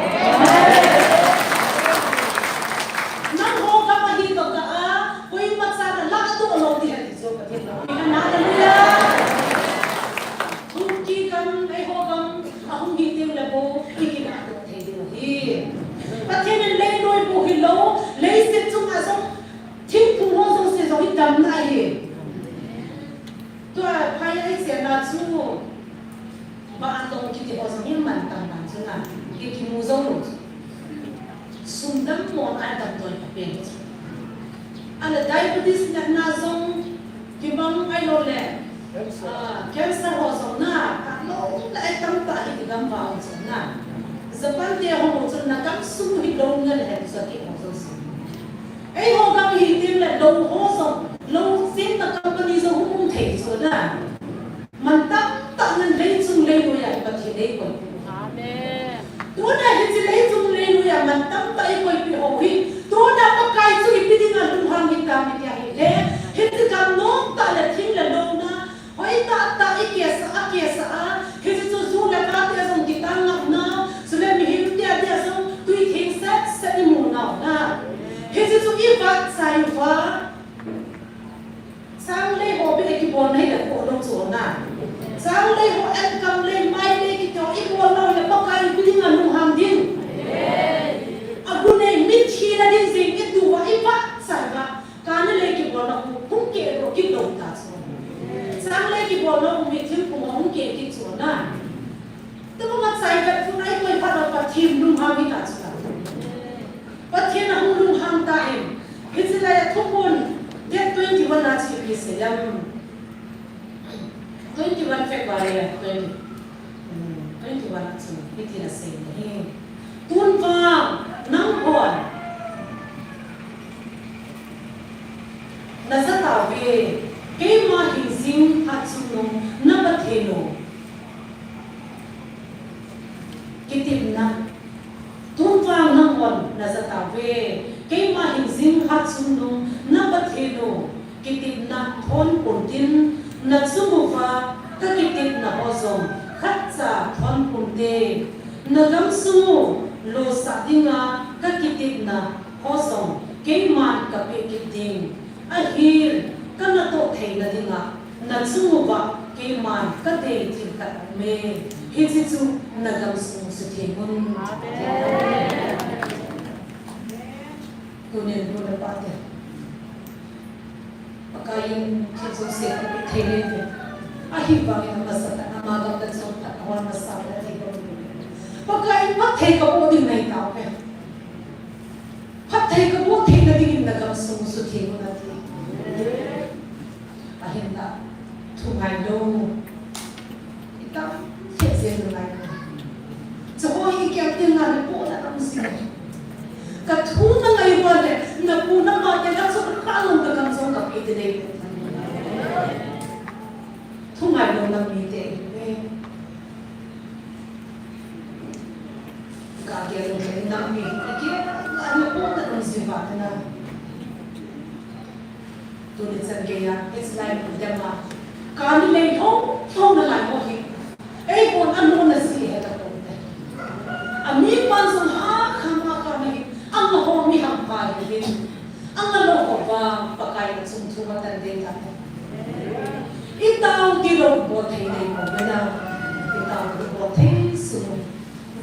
Nangho gam ahi tokah a, koima chan a ladoh lou ding ahi ti chu Pathen in. Hallelujah. Kuki gam, eiho gam, ahung hi teng le bou, i kiladoh thei diu ahi. Pathen in lei noi bou hilou, leiset chung a jong, thingphung ho jouse jong hi damna ahi. Tua phai a i chenna chu, Ba an dong kiti ho jong hi mantam ban chu na, ki kimu jong lou chu. Sum dam mo a dam toh ka pen chu. Ahile diabetes natna jong kimang ahilou le, ah, cancer ho jong na, anom le ai tamtah hi kigam vang jong na. Japan te ho jong na gam sung hi lou ngal hen chu kiti ho jong. Eiho gam hi teng le lou ho jong, lou semna company jong hung um thei chu na. Mantam tah nan leichung leilui a Pathen eikoipeh. Amen. Tuna hiche leichung leilui a mantam tah eikoipeh ho hi, tuna Pakai chu ipi dinga lunghang hitam iti ahile, hiche gam nom tah le thing le louna, hoitah tah ikehsah a, kehsah a, hiche chu ju le pa te jong kitang ngap nau, chule mihem te a dia jong tui theng set set imu nau na. Hiche chu ivat chai uva. Changlei ho beh kibolna hi le kho lou chu na. Changlei ho, enkam lei, mailei kiti ho ibolna hi le Pakai ipi dinga lunghang ding. Agu nei mithi na ding jing itu uva ivat chai uva. Kani lei kibolna khu hung keh lou kit lou ta chu. Changlei kibolna khu mithi khu hung keh kit chu na. Tuma ma chai vet khu nai koi phat a Pathen lunghang hi ta chu na. Pathen a hung lunghang ta em. Hiche lai a thuphon date twenty-one a chu ipi sei em. Twenty-one February a twenty. Hmm, twenty-one a chu hitin asei ahi. Tun vang nanghon na ja tauve, keima hingjing hatchungnung na Pathen u. Kitepna. Tun vang nanghon na ja tauve, keima hingjing hatchungnung na Pathen u. Kitepna thon pon tin, na chung uva ka kitepna ho jong khatcha thon ponte. Na gamsung u losah dinga ka kitepna ho jong keiman ka peh kit ding. Ahin, ka natoh theina dinga, na chung uva keiman ka dei thil khat aume. Hiche chu na gamsung u sutheng un. Amen. Tunin nu le pa te, Pakai in thil jouse ka peh thei le te. Ahivangin amasa tah in ama gam le chonphat ahol masa uve ati bou. Pakai in phatthei kaboh ding nahi tauve. Phatthei kaboh theina dingin na gamsung u sutheng un ati. Ahinla, thu ngailou. Itam lheh jeng nalai. Chuho hi ikiam teng le ipohna um jing. Ka thu nangai uva le, napu napa te la chun khalou na gam jong kapeh ding ahi. Thu ngailou na mite. Ka gel lou le nang mi, ka gel, ka na po na nang si va na. Tuni chan geiya, it's like dem a. Ka ni lei thong, thong nalai ho hi. Eihon ano na si he ta ko te. Ami pan sung ha, kha ma ka na hi. Ang ho mi ham pa hi hin. Ang ano ho ba, Pakai na sung thu ma tan de ta. Itao ti lou bol thei nei ko na. Itao ti bol thei sung.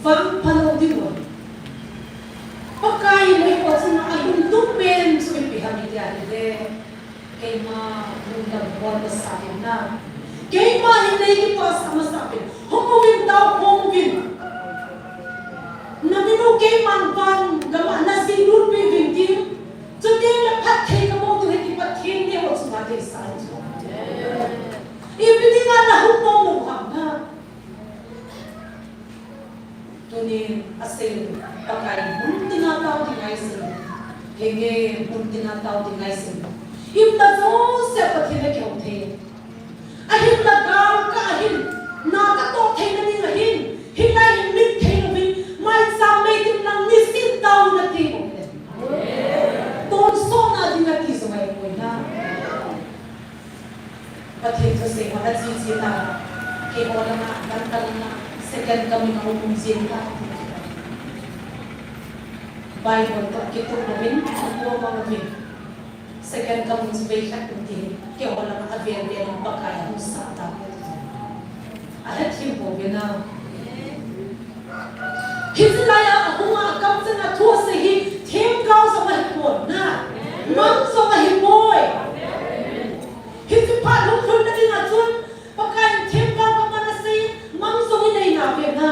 Vangpha lou ding u. Pakai in eiho chunga alungtup pen chu ipi ham itia ahile, keima lungdam bol masa uvin na. Keima hin nei kipah sah masa uvin. Hung uvin, tao khom uvin. Na minu keiman van gam a na jing lut peh uvin tin. Chuteng le phatthei kaboh diu ahi ti Pathen in eiho chunga deisah ahi chu. Ipi dinga na hung nom lou ham na. Tunin asei, Pakai in mun tina tao ding ahi sei. Henge mun tina tao ding ahi sei. Imacha jouse Pathen a kihou thei. Ahinla galkah ahin, na katoh theina ding ahin, hilai hin mit thei louvin, maicham mei tin lang nisin tao na ti bou le. Tonsot na ding ati jong ahi poi na. Pathen thusei ho na chi chi na, keiho langa, kan kan langa, Second coming a um jing ta. Bible toh kitup louvin, kitup louvin. Second coming chu vei khat in ti, keiho lama avel vel in Pakai ahung sah ta. Ahet hih bou ve na. Hiche lai a ahung a, akamcheng a thu asei hi, themgao jong ahipon na. Mang jong ahipoi. Hiche phat hung lhun na ding a chun, Pakai in themgao kaman asei, mang jong inei nave na.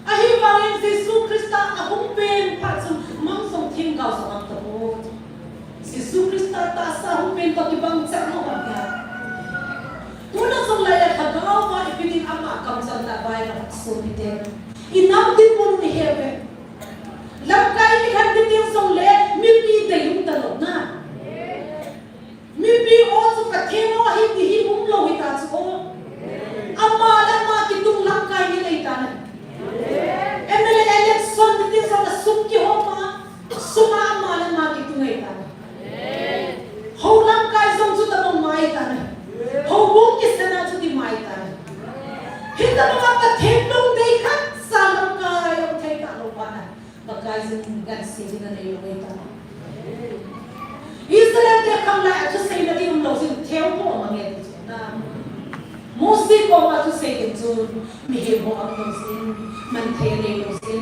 Ahivangin Jesu Christa ahung pen phat chun mang jong themgao jong aum tapoi. Jesu Christa tahsa hung pen toh kibang cheh lou ham tia. Tuna jong lai a lhagao va ipi ding ama kamcheng ta vai la sopite. Inam dinmun ihet uve. Lamkai ikhen ding ding jongle mipi deium talou na. Mipi o chu Pathen o ahi ti hi umlou hita chu o. Ama le ama kitung lamkai ngen ahitai. M L A election ti ti jong a sum kihom a, sum a ama le ama kitung ahitai. Hou lamkai jong chu tabang mai tai. Houbung kisan a chu ti mai tai. Hitabang a Pathen lungdei khat sa lamkai um thei talou pa na. Pakai jin gansi ding anei lou ahitai. Israel te khang lai a thusei na ding umlou jin thempu amange ti chu na. Mosi koma thusei ding chun mihem ho aum lou jin, manthei anei lou jin,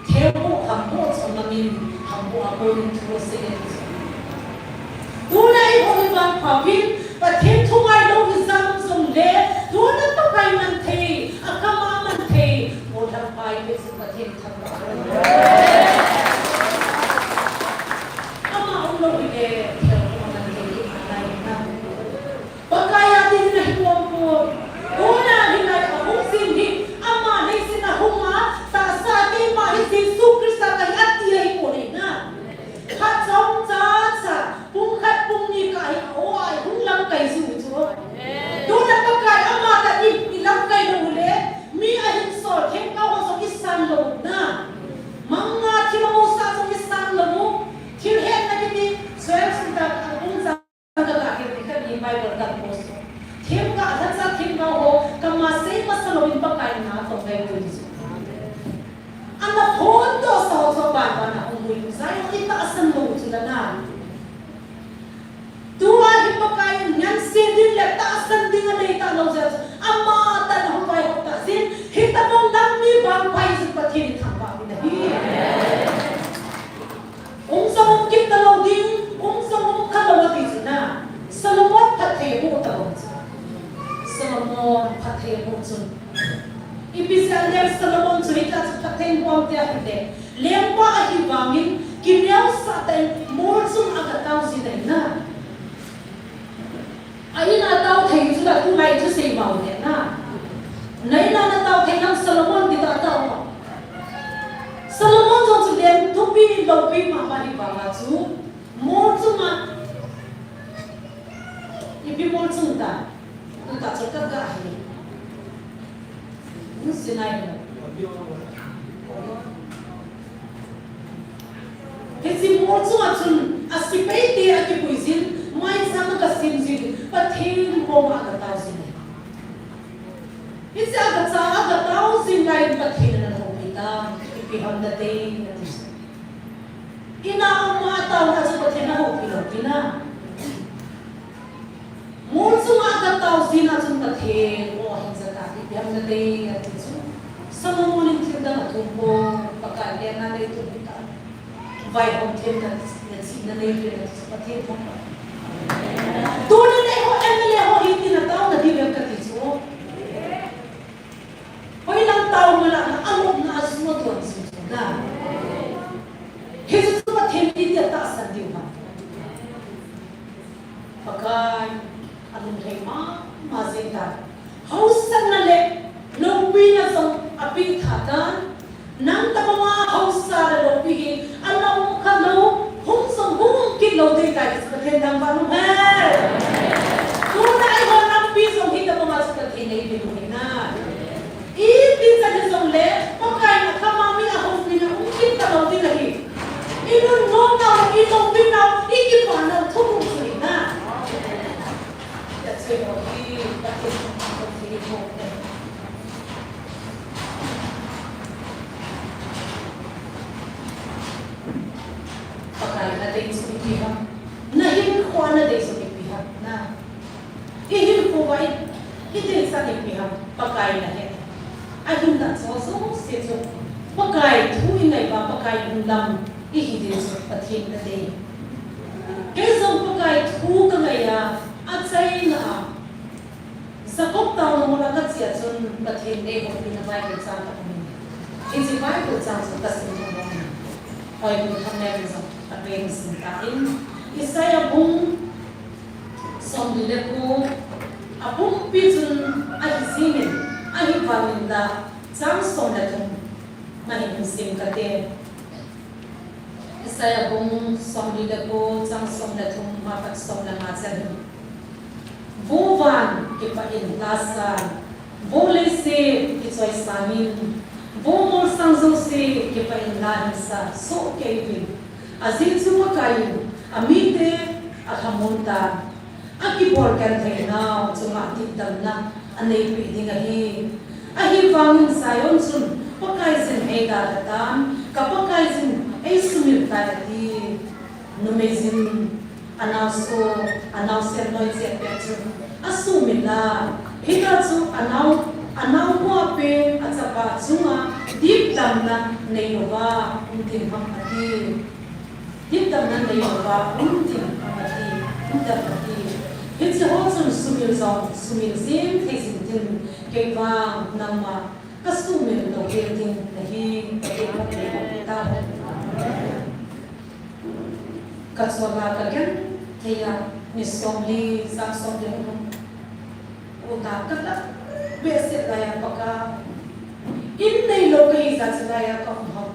thempu hampu chu amangin, hampu a konin thu asei ding chu. Tuna eiho hi vangpha uvin, Pathen thu ngai lou hi jam jongle, tuna Pakai manthei, akam a manthei, o thangpai pe Pathen thangvah. Ama umlou hile, thil aman thei hi alai na. Pakai a ding na hi pon pon. Tuna hi lai a hung jing hi, ama leiset a hung a, tahsa keima hi Jesu Christa kahi ati ahi pon ahi na. Khat chomcha cha, pung khat pung ni kah hi, o ai, hung lamkai jiu chu. Tuna Pakai ama tah in, ilamkai lou le, mi ahin sol themgao ho jong isan lou na. Manga thil amosa jong isan lou. Thil hetna kiti, Joel sung tah a bung ja ka ga kiti khat ni Bible ka post. Themgao, lhacha themgao ho, kama sei masa louvin Pakai na tong ngai tu ji. Ana phondoh sa ho chu ban ban a hung ui. Zion itahsan lou chu la na. Tua hi Pakai in ngansi ding le tahsan ding anei talou jeh chun, ama tah in ahung vaihom tah jin, hitabang nam mi vangpha jin Pathen in thangvah uvin ahi. Um jong um kit talou ding, um jong um kha lou ati chu na. Solomon phatthei aboh talou chu. Solomon phatthei aboh chun. Ipi jeh a leng Solomon chu hitia chu phatthei aboh ham ti ahile, lengpa ahi vangin kineosah tah in mol chung a aga tao jin ahi na. A in a tao thei chu la, tulai thusei bou le na. Na in a na tao thei lang Solomon ti tah tao. Solomon jong chu leng thupi loupi mama hi vang a chu. Mol chung a, ipi mol chung ta, tu ta chu ka ga hi. Nu Sinai mo. Hiche mol chung a chun, a sepai te akipui jin, maicham a ka sim jin, Pathen koma ka tao jin. Hiche a ka cha a ka tao jin lai Pathen in ana houpi ta, ipi ham na te, na ti. Ina ama taona chu Pathen ahoupi lou tina. Mol chunga katao jin a chun Pathen o ahin jat a, ipi ham nate ati chu. Solomon in thil dang athum pon, Pakai lenna nei thum hita. Vaihom themna, nachihna nei thum hita chu Pathen thangvah. Tuni neiho M L A ho hitin atao nadiu em kati chu. Hoilang tao mala na, alopna a sum a tuan sum sum na. Hichu chu Pathen in iti atahsan diu ham. Pakai, alunglhai mama jeng tan. Hausatna le loupina jong apeh tha tan. Nang tabanga hausa le loupi hi, ana um kha lou, hung jong hung kit lou ding tai, Pathen thangvah in um hen. Tuna eiho nampi jong hitabanga chu Pathen in eipeh u ahi na. Iti chan hijongle, Pakai in akhama mi ahoupina um kit talou ding ahi. Ilungmong nau, iloupina, ikipa nau, thuguh chu ahi na. Tia chu eiho hi, Pathen thangvah in um hen. Ipi ham? Na hinkho a na deisah ipi ham? Na, i hinkho a i, i deisah ipi ham? Pakai na he. Ahinlah jouse jouse chu Pakai thu i ngai uva, Pakai lungdam i hi ding chu Pathen na dei. Kei jong Pakai thu ka ngai a, achaina a Jacob taona mol a ka che a chun Pathen in eihoupi na Bible chang ka um in. Hiche Bible chang chu ka sim thei lou in. Houbung thum le jong ka pen sim ta in. Isaiah bung somli le ko, a pumpi chun ahi jing in, ahivangin la chang som le thum na hin sim ka te. Isaiah bung somli le ko, chang som le thum, ma pat som le nga chan hin. Vo van kipah in la san, vo leiset kichoi sang in, vo molsang jouse kipah in la hin sa soh kei uvin. Ajeh chu Pakai in amite alhamon tan. Akibol genthei nau chunga dipdamna aneipeh ding ahi. Ahivangin Zion chun Pakaiyin eidalha tan, ka Pakaiyin eisumil tai ati. Numeijin anao so, anao sen noi chet pet chun asumil a, hijeh chun anao, anao hoa pen achapa chunga dipdamna neilouva um ding ham ati. Dipdamna neilouva um ding ham ati, um ding ham ati. Hiche ho chun sumil jong, sumil jing thei jing tin, kei vang nangma ka sumil lou hel ding nahi, ka kei ka kei ka kei ta ho. Ka chol a ka genthei a, ni somli, sang somli hung. Uta ka la behseh lai a Pakai. In neilou ka hi jeh chun lai a ka um ham.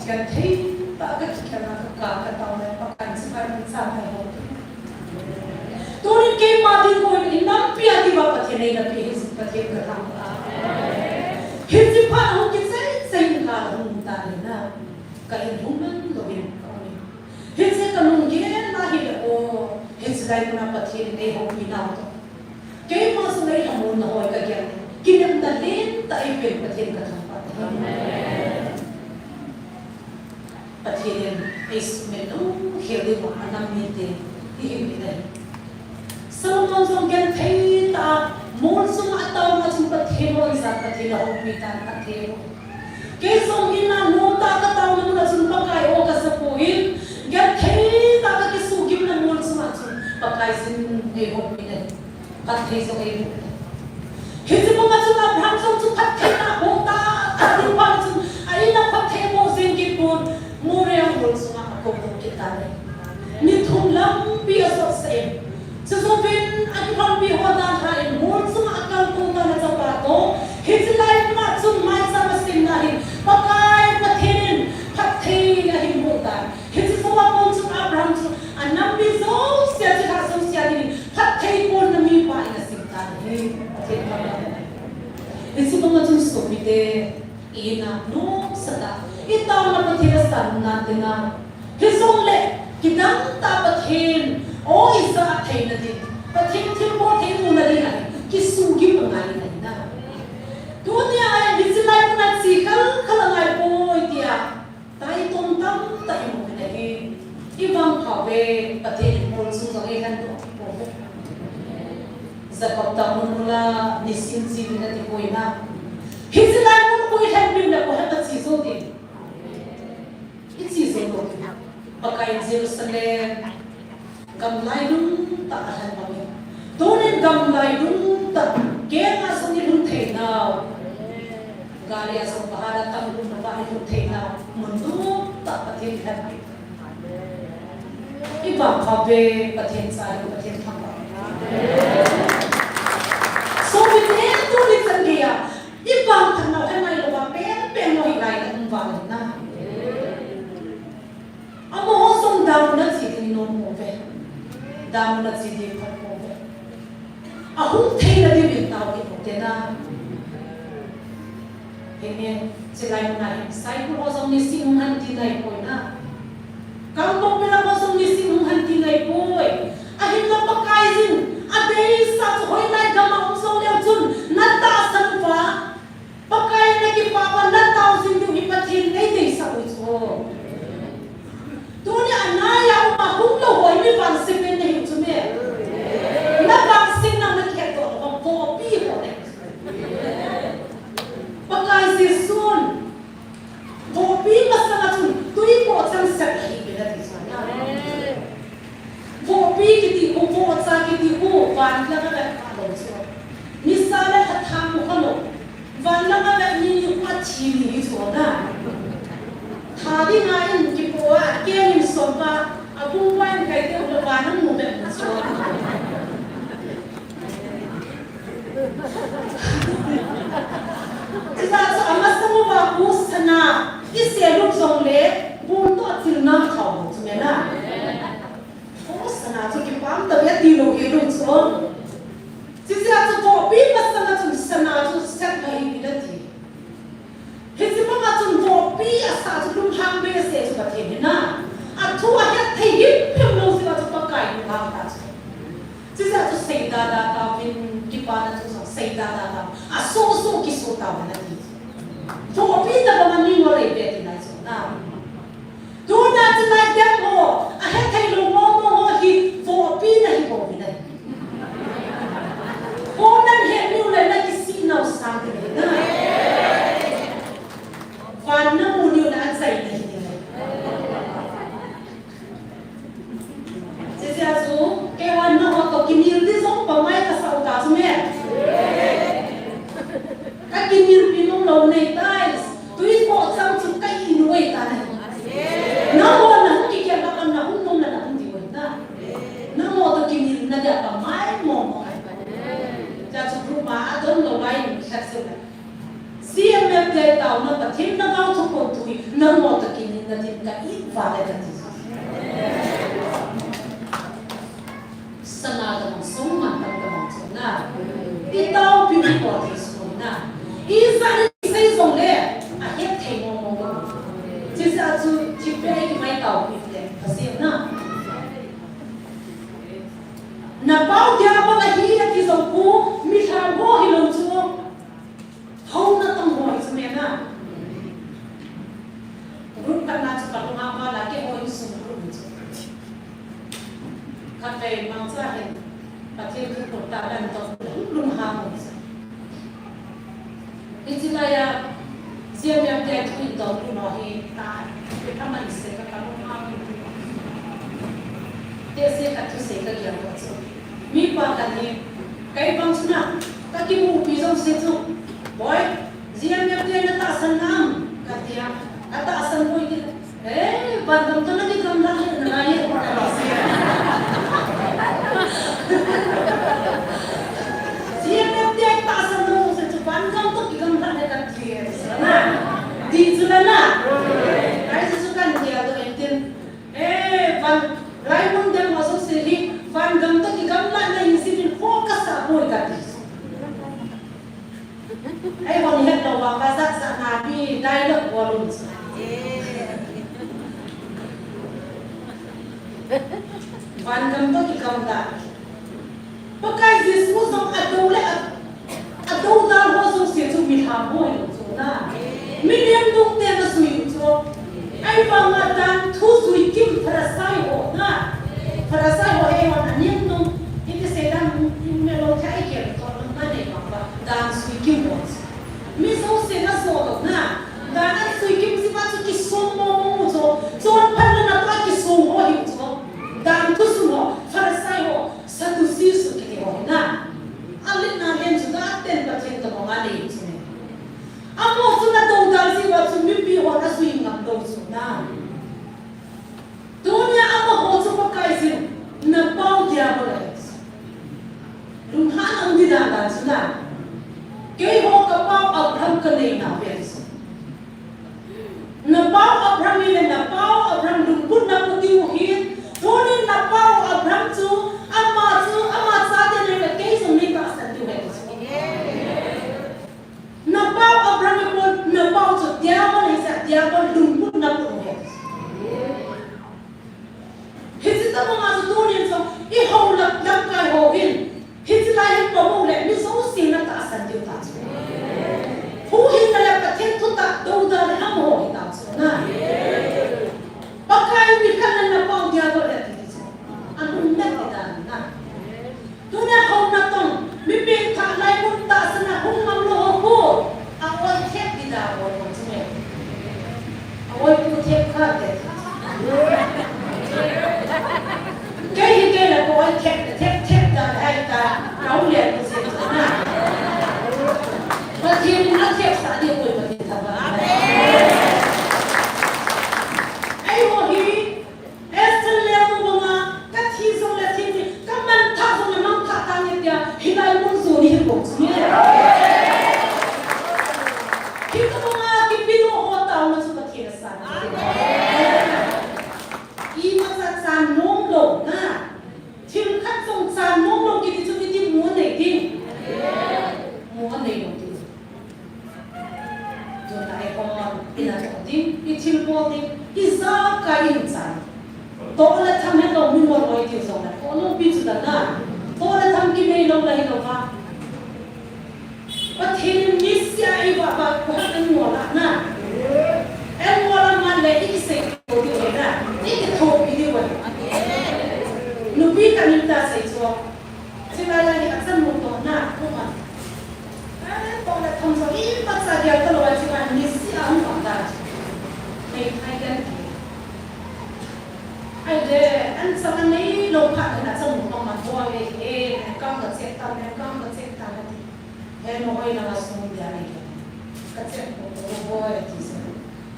Genthei tah a ka kikhen a ka kap ka tao le Pakai in chibai mun cha mai ho. Tunin keima ding ko in nampi a diuva Pathen in eina pe hi Pathen ka thangvah. Hiche phat a hung kichai chai in ka la hung ta le na. Ka in hung man lou in ka um in. Hiche ka lunggel na hi le o. Hiche lai mun a Pathen in eihoupi nau toh. Keima jong eilhamon na hoi ka gel. Kinepna lentah eipen Pathen ka thangvah. Pathen in eisumil lou hel diuva anam mite ihiu ahi. Solomon jong genthei tah a mol chunga ataona chun Pathen hon jat Pathen in ahoupi tan athei. Kei jong in a nomtah a ka taona mun a chun Pakai o ka sapoi, genthei tah a ka kisugimna mol chunga chun Pakaiyin eihoupi ahi. Phatthei jong eiboh. Hiche banga chun Abraham jong chu phattheina aboh tah tah ding pa chun a in a phatthei aboh jing kit pon, Moriah mol chunga akou doh kit tan ahi. Ni thum lampi ajot sah in. Chujouvin akilhonpi ho dalhan mol chunga akaltou tan achapa toh. Hiche lai mun a chun maicham asemna hin Pakai Pathen in phatthei ahin boh tan. Hiche jou a kon chun Abraham chu anam mi jouse a, chilhah jouse a dingin phatthei bolna mipa in asem tan ahi. Pathen phatthei. Hiche banga chun sopite, i in a nomsa tah, i taona Pathen asan nan ding a. Hijongle, kidang tah Pathen o ijat theina ding, Pathen thilbol thei muna ding a kisugim angai in ahi na. Tunia hiche lai mun a che khel khel angai poi tia taitom tamtah imu in ahi. I vangpha uve, Pathen in mol chung jong eilhen doh kit pouve. Jacob taona mol a nisim che uvin ati poi na. Hiche lai mun a koi lhen uvin le koi lhen a che jou ding. I che jou lou ding. Pakai in Jerusalem gamlai lum tah alhen bang in. Tunin gamlai lum tah, keng a sung i lhun thei nau. Gari a sung bahar a tam lum tah i lhun thei nau. Mun lum tah Pathen in lhen. I vangpha uve, Pathen cha hi Pathen thangvah. Sopite, tuni chan geiya i vangphat nau hi ngai louva, peng peng lou hi ngai na um val na. Amaho jong damun a che ding i nom pouve. Damun a che ding phat pouve. Ahung theina diuvin tao kit u hite na. Henge, chulai mun a hin, Saikul ho jong nisim hung han ti nai poi na. Kangpokpi lam ho jong nisim hung han ti nai poi. Ahinla Pakaiyin, adeisah chu hoilai gam a um jong leu chun, na tahsan uva. Pakai in na kipah uva na tao jing diu hi Pathen in eideisah u chu. Vang ta chu. Chujeh chu seida da tauvin, kipana thu jong seida da tau. Asoh soh kisoh tauvin ati. Vohpi tabang a mi ngol ei ve ti nai chu na. Tuna chu lai dem ho, ahethei lou momo ho hi vohpi nahi pouvin ahi. Ho nahet u le nakisih nau sang ti na. Van namu u le achai nahi ti na. Chujeh chu, keiho nangho toh kinel ding jong pamai kasah u ta chu me. Kakinelpi nom lou nei tai. Tui khoh chang chu ka in u ahi ta na. Nangho nahung kikhel a nahung nom le nahung ding u ahi ta. Nangho toh kinelna dia pamai mong mong. Chujeh chu group a adon lou lai in khat se le. C M F te taona Pathen nangho thuphon thu hi nangho toh kinelna din ka it val e kati. Sana tabang sung man tam tabang chu na. I taopi u hi po thei sung na. Ijat in sei jong le ahethei mong mong. Chujeh chu thipbeh a kimai taopi le Pathen na. Napao Diabol ahi ati jong khu, mi lham ho hilou chu. Houna tong ho hi chu me na. Group khat na chu kalunga val a keiho insung group hi chu. Khatvei mangcha hin Pathen thu khut tah lam tong lung lung ha ho chu. Hiche lai a, C M F te thu in tong lou hi ta, pe kha man se ka ka lou ha. Te se ka thu se ka gel ko chu. Mi pa khat hi, kei bang chu na, ka kimupi jong se chu. Boi, C M F te na tahsan nam, ka tia, a tahsan boi ti. Eh, van gam toh na kigamla le na ye ko ta lo se. C M F te tahsan nom se chu van gam toh kigamla le ka ti. Ti chu la na. Ai chu kan dia to en tin. Eh, van lai mun dem ma so se hi van gam toh kigamla na in si din focus a boi ka ti. Ei, hon het lou vang, va zat zat na mi dialogue bol un. Van gam toh kigam da. Pakai Jesu jong adou le a, adou dal ho jouse chu mi lham ho ahi chu na. Mi nem dung te na sui u chu. Ahivanga dan thu sui kim Pharisai ho na. Pharisai ho he hon anem nung. Hiti sei dan in me lo thei kel to na nei bang ba. Dan sui kim ho. Mi jouse na so lo na. Dan an sui kim si ba chu kisong mo mo chu. Chon phan na na pa kisong ho hi chu. Dan thu sung ho. Pharisai ho. Sadducee su kiti ho na. Alet na len chu da ten Pathen to mo nga nei chu ne. Amaho chun adou dal jeh uva chun mipi hon asui ngam lou chu na. Tunia amaho chu Pakai chun, "Napao Diabol ahi." Lunghan a um ding dan dan chu na. "Keiho kapao Abraham kanei nau ahi." Napao Abraham ahile, napao Abraham lungput na pu diu ahin, tunin napao Abraham chu, ama chu, ama chate nahile kei jong nei tahsan diu ahi. Napao Abraham ahipon, napao chu Diabol ahi jeh a, Diabol lungput na pu ahi. Hiche tabang a chu tunin jong, i hou lam, lamkai hou in, hiche lai hin pamo le, mi jouse na tahsan diu ta chu. Huhhingna le Pathen thutah, dou da le amaho hi ta chu na. Pakai mi khat le napao Diabol ahi ti chu. Alung met ti dan na. Tuna hou natong, mi pengthah lai mun tahsan a hung ngam lou ho khu, a oi thep ding da bol bol chu me. A oi pu thep kha te. Kei hi kei la ko oi thep, thep, thep da hai ta, kau le ku se chu na. Pathen in athep sah ding koi Pathen thangvah. Eiho hi, Esther lemu banga, kathi jong le thi ni, kamanthah jong le mangthah tange tia, hilai mun jong ni hin bol chu ni. Hitobanga kipe lou ho taona chu Pathen asan. Imacha chan nom lou na. Thil khat jong chan nom lou kiti chu kiti mu anei ding. Mu anei lou ding. Tun lai hon, ina toh ding, i thilbol ding, ijakai in chan. Toh le tham he lo mi mo loi ti jong le. Toh lo pi chu ta na. Toh le tham kinei lo la hi lo ma. Pathen in nisih a ei vah vah u hi eingol a na. Eingol a man le i kisei diu ahi na. I kithopi diu ahi. Nupi khat in asei chu. Chulai lai hi achanu toh na, kum a. Eh, toh le tham jong imacha gel talou a chulai nisih a hung vah ta. Nei thai gel ti. Ahile, an chang a neilou phat in achanu toh ma boi e, eh, kam ka check tan, kam ka check tan ati. He, nahoi nanga sum dia nei ke. Ka check boi, boi, ti se.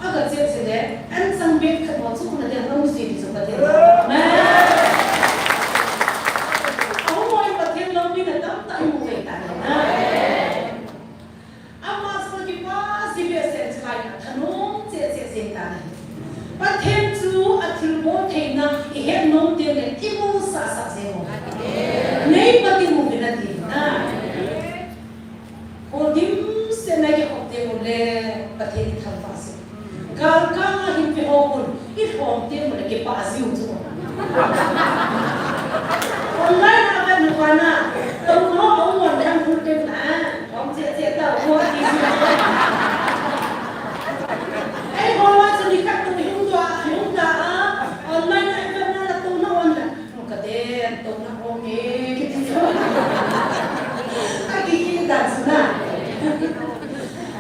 Aga check se le, an chang bek khat mo chu kuna dia nang si ti chu ka dia. Amen. Ahung hoi Pathen lou mi na tamtah i mu ve ta na. Ama chu kipa si behseh chulai a thanom cheh cheh jeng ta na. Pathen chu a thilbol theina i het nom teng le i mu sah sah jeng u. Nei Pathen mu ve na ti na. Kho dimset na kikhop teng u le Pathen i thangvah sah. Galkang a hin ve ho khun i lhom teng u le kipah jiu chu. Online a vet nu pa na, touna a um online full time na, lhom cheh cheh ta, ho ti jiu. Eiho a chu nikhat tou i hung tua, i hung ta a, online a i vet na la touna on la. Ka den, touna ong e, kiti chu. A kiki dan chu na.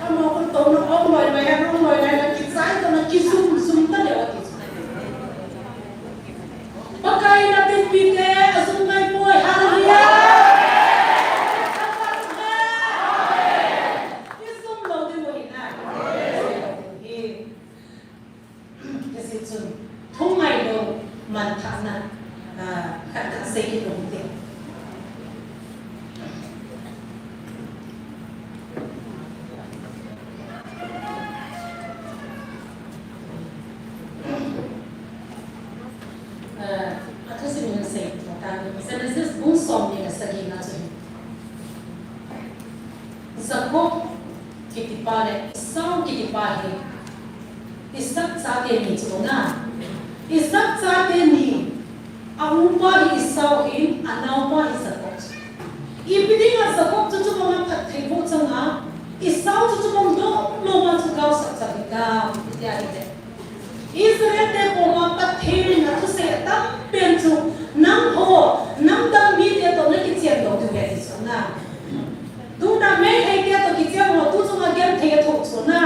Ama kon touna ong loi mai, ong loi mai, na kichai touna kijum, jum ta le o ti chu. Pakai in a dinpi te, ajum ngai poi, hallelujah. Kijum lou ding u ahi na. Hiche chun, thu ngailou manthahna, ah, khat khat sei kit u hite. Ah, athusim in sei kit u hite. Genesis bung somni le sagi na chu. Jacob kitipa le Esau kitipa hi Isaac chate ni chu na. Isaac chate ni, a upa hi Esau hin, a naopa hi Jacob chu. Ipi dinga Jacob chu chubanga phatthei boh changa, Esau chu chubang doh lou ma chu gaosap cha hi ta, iti ahi le. Israel te koma Pathen in athusei atam pen chu, nangho, namdang mite toh nakichen lou diu ahi ti chu na. Tuna Meitei te toh kichen ho, tu chunga genthei athoh chu na.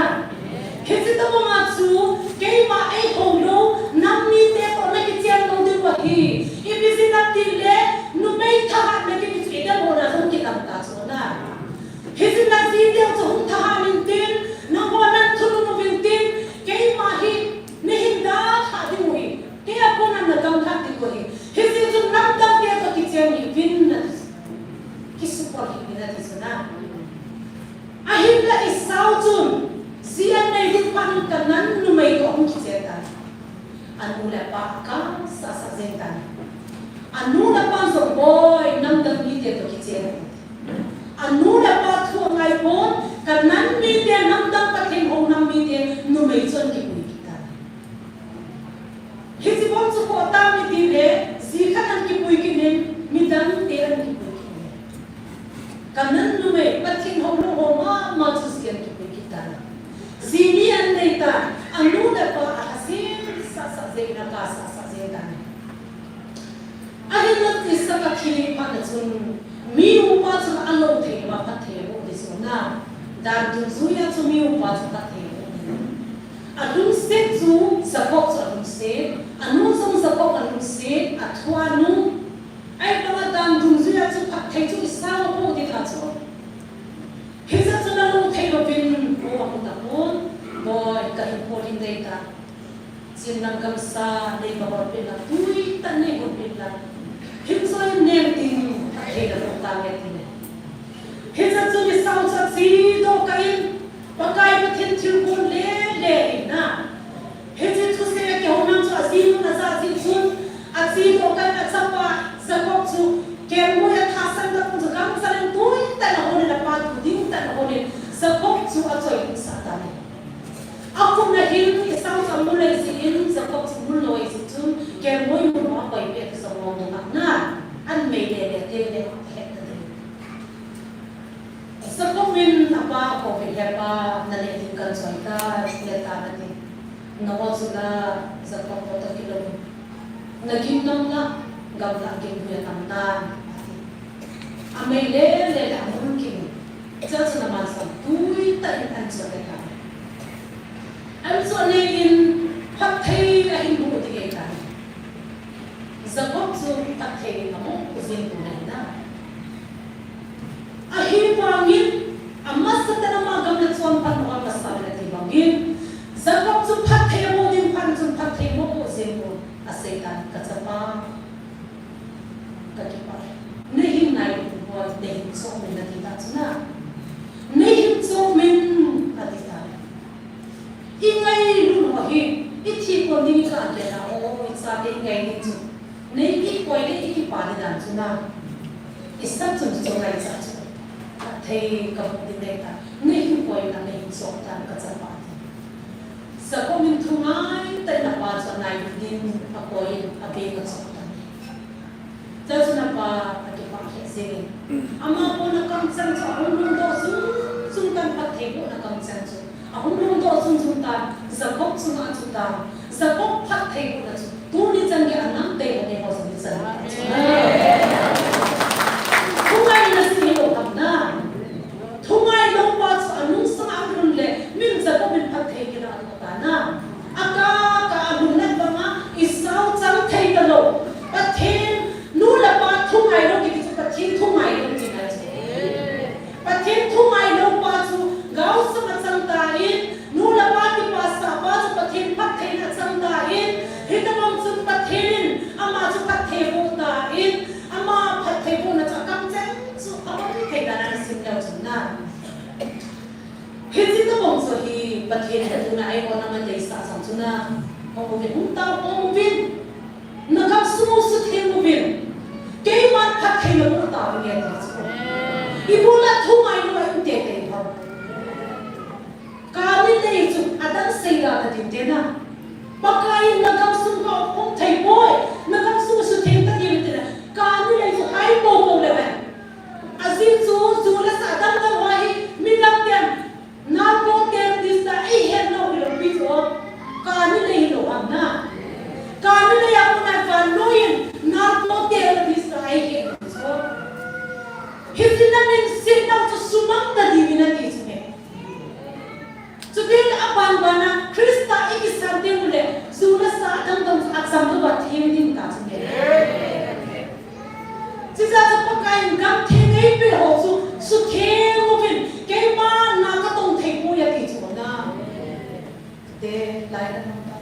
Hiche tobanga chu, keima eihou lou, nam mite toh nakichen lou diu ahi. Ipi jeh inem itile, numei thahatna kiti chu idem hon a jong kidang ta chu na. Hiche na jiteu chu hung thahat intin, nangho nan thunun uvin tin, keima hi nahin dalhah diu ahi. Kei a kona nagamlhat diu ahi. Hiche chun namdang te toh kichen hih uvin ati. Kisupol hih uvin ati chu na. Ahinla Esau chun, ji anei ding phat in Canaan numei toh ahung kichen tai. Anu le apa akap sah sah jeng tai. Anu le apa jong boi, namdang mite toh kichen. Anu le apa thu angai pon, Canaan mite namdang Pathen hou nam mite numei chun kipui kit tai. Hiche bang chu koi tam itile, ji khat in kipui kit in, midang te in kipui kit in. Canaan numei, Pathen hou lou ho mama chu ji in kipui kit tai. Ji ni anei tai, anu le apa alhasen sah sah jeng in, akap sah sah jeng tai. Ahinla Isaac athi phat na chun, mi upa chu alou thei lou a phatthei aboh ding chu na. Dan dungjuia chu mi upa chu phatthei aboh ding. Alungset chu Jacob chu alungset, anu jong Jacob alungset, athu anu. Ahivanga dan dungjuia chu phatthei chu Esau aboh ding ahi chu. Hijeh chun alou thei louvin, o amu tapon, boi, kahin pol hih ding tai. Chin lang gamsa, nei kahol peh lang, tui tah nei hol peh lang. Hing soi neng ding, thei la lo ta nge ti ne. Hijeh chun Esau chu achedoh kah in, Pakai Pathen thilgon lele in na. Hiche thusei a kihoulim chu ajinun ajah jeh chun, achedoh kah in achapa Jacob chu kelngoi a tha sang tapon chu gamchal in tui tah in ahol in apa tu ding tah in ahol in Jacob chu achoi lut sah tan ahi. Akhut na hin Esau chu amul ahi jeh in, Jacob chu mul lou ahi jeh chun, kelngoi In apa ko pe he pa na le din kan choi ta le ta na ti. Na ho chu la Jacob ko ta kilo. Na gim nam la gam la gim ya tam ta. Amei le le la mun ki. Cha chu na man sam tui ta in an choi ta. An choi le in phat thei a hin bu ti ke ta. Jacob chu phat thei a mo ku zin ku na na. Ahivangin, amasatan ama gam le chonphat nung amasa le ti bangin, Jacob chu phatthei mo ding phat chun phatthei mo po jeng po, asei tan ka chapa. Ka kipah. Nei hin nai po, nei hin chom in ati ta chu na. Nei hin chom in ati ta. I ngailut ho hi, i thi kon ding i kah keh a, o, i chate i ngai ding chu. Nei i koi le i kipa ding dan chu na. I sap chun chu ngaicha chu. Phatthei ka bu ding nei ta. Nei hin koi na nei hin chom tan ka chapa. Jacob in thu ngai tah in apa chu anai ding a koi in a beng a chom tan. Chachun apa akipah lheh jengin. Ama pon a kamcheng chu ahung lhung doh jing jing tan, phatthei bohna kamcheng chu. Ahung lhung doh jing jing tan, Jacob chunga chu tan. Jacob phatthei bohna chu. Tuni chan gei a nam tei le nei ho jong ni chan. Thungai na si hi lo ham na. Thungai lo pa chu anung sanga ahung lhun le, min Jacob in phatthei kila a ta na. Aka, ka alhun nat banga, Esau chang thei ta lo. Pathen, nu le pa thungai lo kiti chu Pathen thungai lo ti ngai chu. Pathen thungai lo pa chu, gaosanga chang ta in, nu le pa kipasah pa chu Pathen phattheina chang ta in, hitabang chun Pathen in, ama chu phatthei boh ta in, ama phatthei bohna chu akamcheng chu, abang thei ta na sim leu chun na. Hiche tabang chu hi Pathen in tuna eihon ama deisah jong chu na, hung uvin, hung tao hung uvin. Na gam sung u sutheng uvin. Keiman phatthei naboh tauvin nge ti chu. Ibol a thungai lou a inte tei ho. Kani lei chu adang sei la na ding te na. Pakai in na gam sung ka um thei poi. Na gam sung u sutheng ta ding te na. Kani lei chu hai po po le ven. Ajeh chu, ju le sa dang dang ho hi, mi lam ten, narco terrorist a eihet nau hilou pi chu, kani lei hilou ham na. Kani lei a kona vannoi in, narco terrorist a eihet nau chu. Hiche na min sin nau chu sumang ta ding in ati chu me. Chuti le aban ban a Christa i kisan teng uleh, ju le sa dang dang a cham lou a theng ding ta chu nge. Chijeh a chu Pakai in gam theng eipeh ho chu, sutheng uvin, keima na katong thei poi ati chu na. Te lai na nang ta.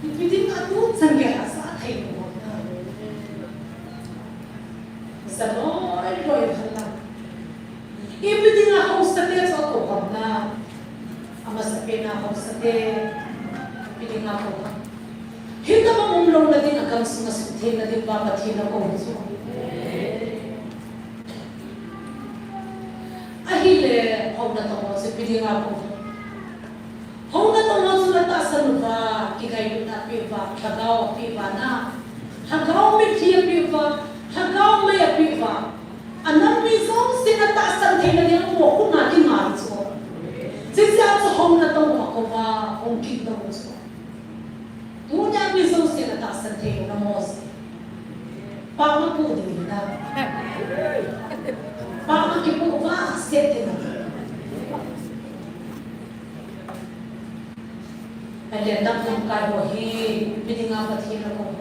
Ipi ding a tu chan gei a sa thei poi na. Sa loi loi khan na. Ipi dinga haosa te chu akou ham na. Amasapen a haosa te. Ipi dinga kou ham. Hitabang umlouna dinga gamsunga suhthengna ding pa Pathen akou chu. Ahile haona tong ho chu ipi dinga kou ham. Haona tong ho chu natahsan uva, kingailutna apeh uva, lhagao apeh uva na. Lhagao mitlhi apeh uva, lhagao mei apeh uva. Anam mi jouse natahsan theina dinga mo khu na kingai chu. Chijeh a chu haona tong ho akou va, hung kit tong chu. Tunia mi jouse natahsan thei lou na mo se. Pama pu ding na. Pama kipu va se te na. Ahile nam lamkai ho hi, ipi dinga Pathen akou.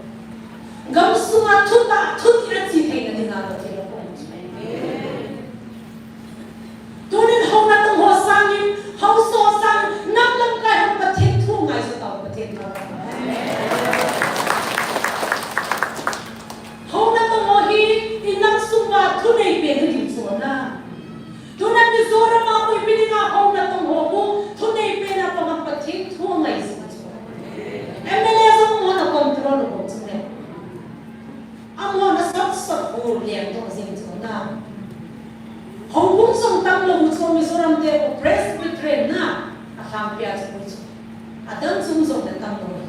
Gamsunga thutah, thutih ache theina dinga Pathen akou. Tunin haona tong ho sangin, haosa ho sangin, nam lamkai ho Pathen thu ngaito tao, Pathen thu. Haona tong ho hi, inam sunga thunei pen ding chu na. Tuna Mizoram a khu ipi dinga haona tong ho khu thunei pen a panga Pathen thu ngai jing chu. M L A jong ho na control ho chu ne. Amaho na sap sap khu leng to jing chu na. Houbung jong tam lou chu Mizoram te khu Presbyterian na a lhangpi a chu khu chu. Adang chung jong le tam lou.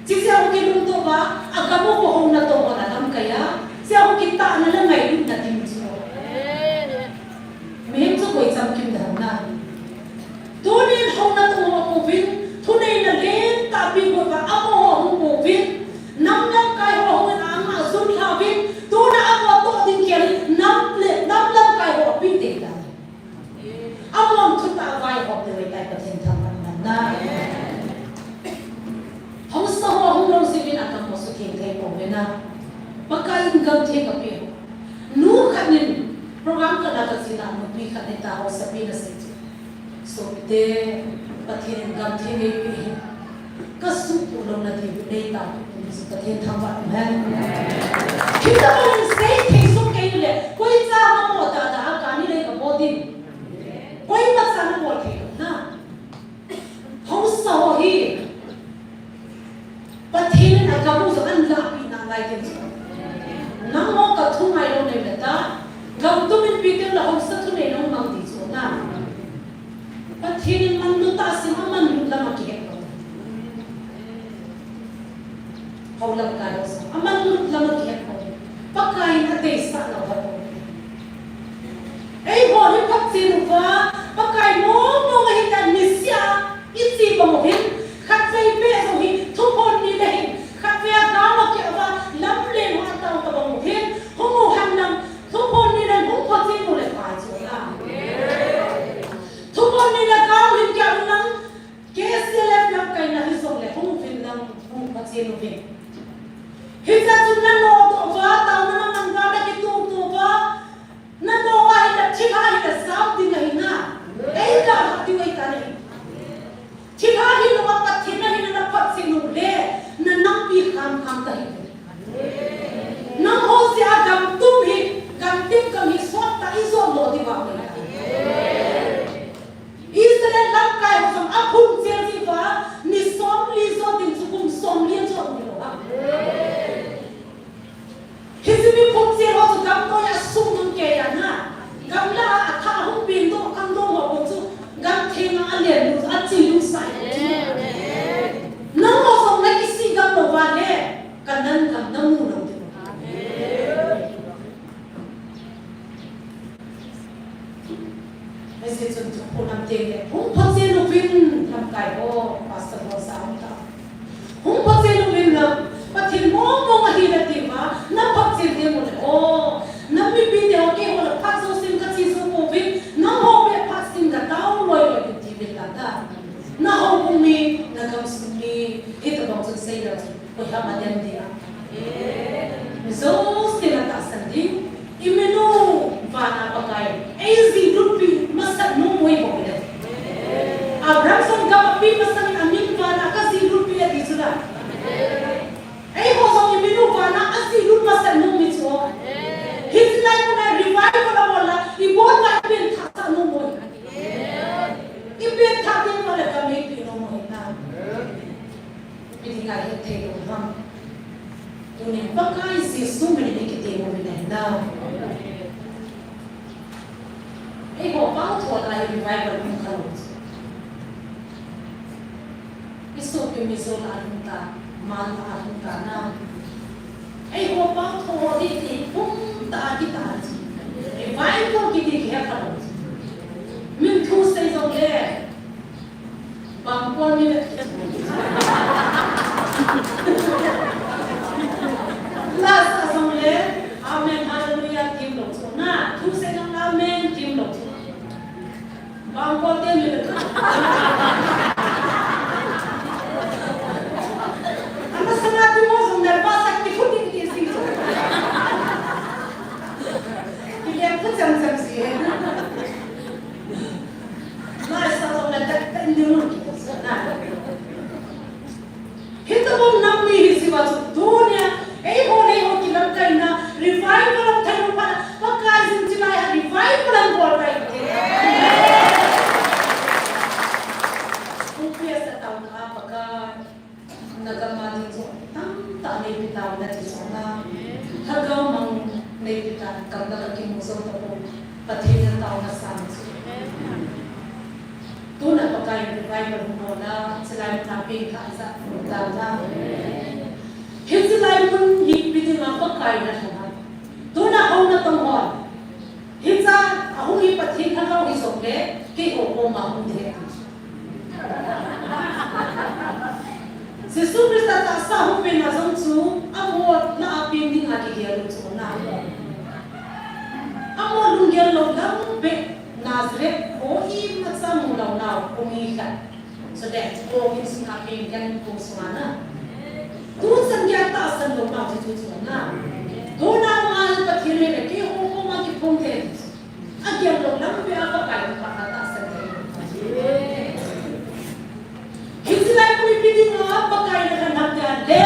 Chijeh a khu kilungto va, agam u khu haona tong ho na lamkai a. Chijeh a khu kitahna le ngailutna ding chu. Na, Pakai in gamtheng kape. Nu khat in program khat a kachena, nupi khat in ta haosapi in asei chu. Sopite, Pathen in gamtheng eipeh in. Kasuhpeh lou nati, neita, Pathen thangvah in hen. Hitabang in seithei soh kei le, koi cha mamo tah tah a kani le kabol ding. Koima cha nabol thei lou na. Haosa ho hi. Pathen in agam u jong anlahpeh nalai ding chu. Nangho kathu ngailou nei le ta. Gamtum in pi teng le haosa thunei nahung mang ding chu na. Pathen in manlu tah asem, amanlut lam akihet lou. Hou lamkai ho jong amanlut lam akihet lou. Pakai in adeisah lou ho. Eiho hi phatchen uva, Pakai mong mong ahi ta, niseh a iche bang u hin, khatvei beh jong hi, thuphon ni le hin, khatvei a gam akeh uva, lamlen ho atao tabang u hin, hung u hen lang, thuphon ni le hung phatchen u le pha chu la. Thuphon ni le gam hin kia u lang, K C L F lamkaina hijongle hung uvin lang, hung phatchen uvin. Hiche a chun nanodoh uva, taona namang uva, nakituhtoh uva, nanodoh uva ahile, thilha hile jao ding ahi na. Eidalhah diu ahitai. Thilha hilou a Pathen ahina naphatchen u le, nanampi khamkham ta hi. Nangho jeh a gamtum hi, gamtep gam hi sot tah a ijot lo diu ahi. Israel lamkai ho jong aphunchel jeh uva, ni somli jot ding chu kum somli ajot u hilou ham. Hiche mi phunchel ho chu gamnoi a sung dun kei a na. Gamla a athah hung pengdoh, khangdoh ho chu gamtheng a alen u, ache u sai chu. Nangho jong nakisih gam lou va le, Canaan gam namu lou ding. Hijeh chun thuphon lam teng le, hung phatchen uvin lamkai ho, pastor ho sa hung ta. Hung phatchen uvin lang, Pathen mong mong ahi nati uva, naphatchen teng u le, o, namipite ho keiho le phat jousen kache jou pouvin, nangho beh phat sing katao loi loi uvin tiuvin lang ta. Nahoubung mi, nagamsung mi, hitobang chun seilou chun. Koiham a dem dia. Mi jousen atahsan ding. Iminu vana Pakai. Eijih lutpi masat nom u ahi bou le. Abraham jong gam ape masangin amin vana kajih lutpi ati chu la. Eiho jong iminu vana ajih lut masat nom u ahi chu. Hiche lai muna revival abol a, ibol uva ipen thah sah nom u ahi. Ipen thah ding uva le gam eipe nom u ahi na. Ipi dinga hetthei lou ham. Tunin Pakai Jesu min in ikitemu uvin ahi na. Eiho pao tho lai revival hung khalou. Isopi Mizo la hung ta, Hmar la hung ta na. Eiho pao tho ho ding ti hung ta kita. Revival kiti kihe khalou. Min thu sei jongle. Bangkol ni le. La sa jongle, amen, hallelujah, tim lou chu na. Thu sei jong amen, tim lou chu. Bangkol te ni le. Ama sana tu mo jong nervous a kiphut in ti sing chu. Kile phu cham cham si. Lai sa jong le tak tak ni mun ki sa na. Hitobang nam ni hi jiuva chu tunia, eiho le eiho kilamkaina, revival um thei um phat, Pakai jin chilai a revival um bol tai. Kong pia sa tau na Pakai. Nagam a ding chu tamtah neipe tau nati chu na. Lhagao mang neipe tau, gamla kakimu jou tapou. Pathen na taona sang chu. Tuna Pakai in revival hung bol a, chilai mun a pengthah ijat hung tau na. Hiche lai mun hi ipi dinga Pakai na lhung a. Tuna hung natong hon. Hiche a hung hi Pathen Lhagao hijongle, keiho koma hung ding ahi. Jesu Christa tahsa hung pen a jong chu, amol lah a pen dinga kigel u chu na. Amol lunggel lou dang beh Nazareth kho imacha mu lou nau kho mi khat. Chule kho mi sunga pen khat kho sunga na. Tu chan gei a tahsan lou nau chu Tuna ngal Pathen le keiho koma kiphong thei. Agel lou lampi a Pakai thupha katahsan thei. Hiche lai mun ipi dinga Pakai nakhanam dia le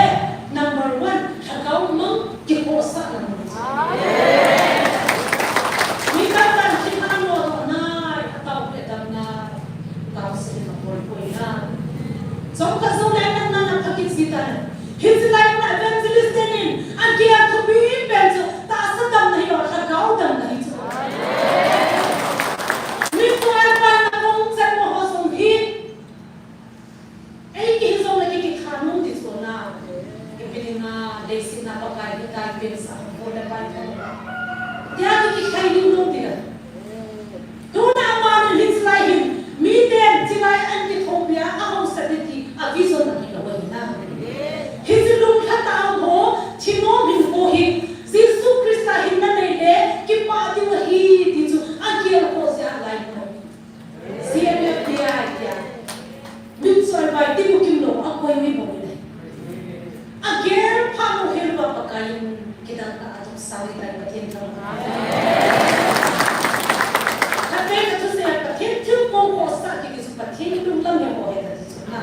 number one, lhagao mang kikhohsahna mun. Mi tamtah in thina lo doh nai, atao pe tam nai, tao se na poi poi na. Chomkhat jong le natna na phakit ji tan. Hiche lai mun a evangelist tenin agel thupi pen chu tahsa damna hilou, lhagao damna hi chu. Mi tual pan na kong chan mo ho jong hi. Ei kihi jong le kikitha nom ti chu na. Ipi dinga leiset a Pakai hitia eipeh sah ham, bol le pai thei. Tia kikithei ding nom ti la. Tuna amanin hiche lai hin, miten hiche lai a kithopi a, ahaosat ding ti, a vision a hilou ahi na. Hiche lunglha tah a um ho, thinom hing ho hi, Jesu Christa hinna nei le, kipah diu ahi ti chu, agel ho jeh a lai mo. C N F D I tia. Min soi bai ti mu kim lo, akoi mi bou le. Agel phat lou hel uva Pakai in kidang tah a tohsah u hitai Pathen thangvah. Khatvei kathusei a Pathen thilpong khohsah kiti chu Pathen lunglam he ho he kati chu na.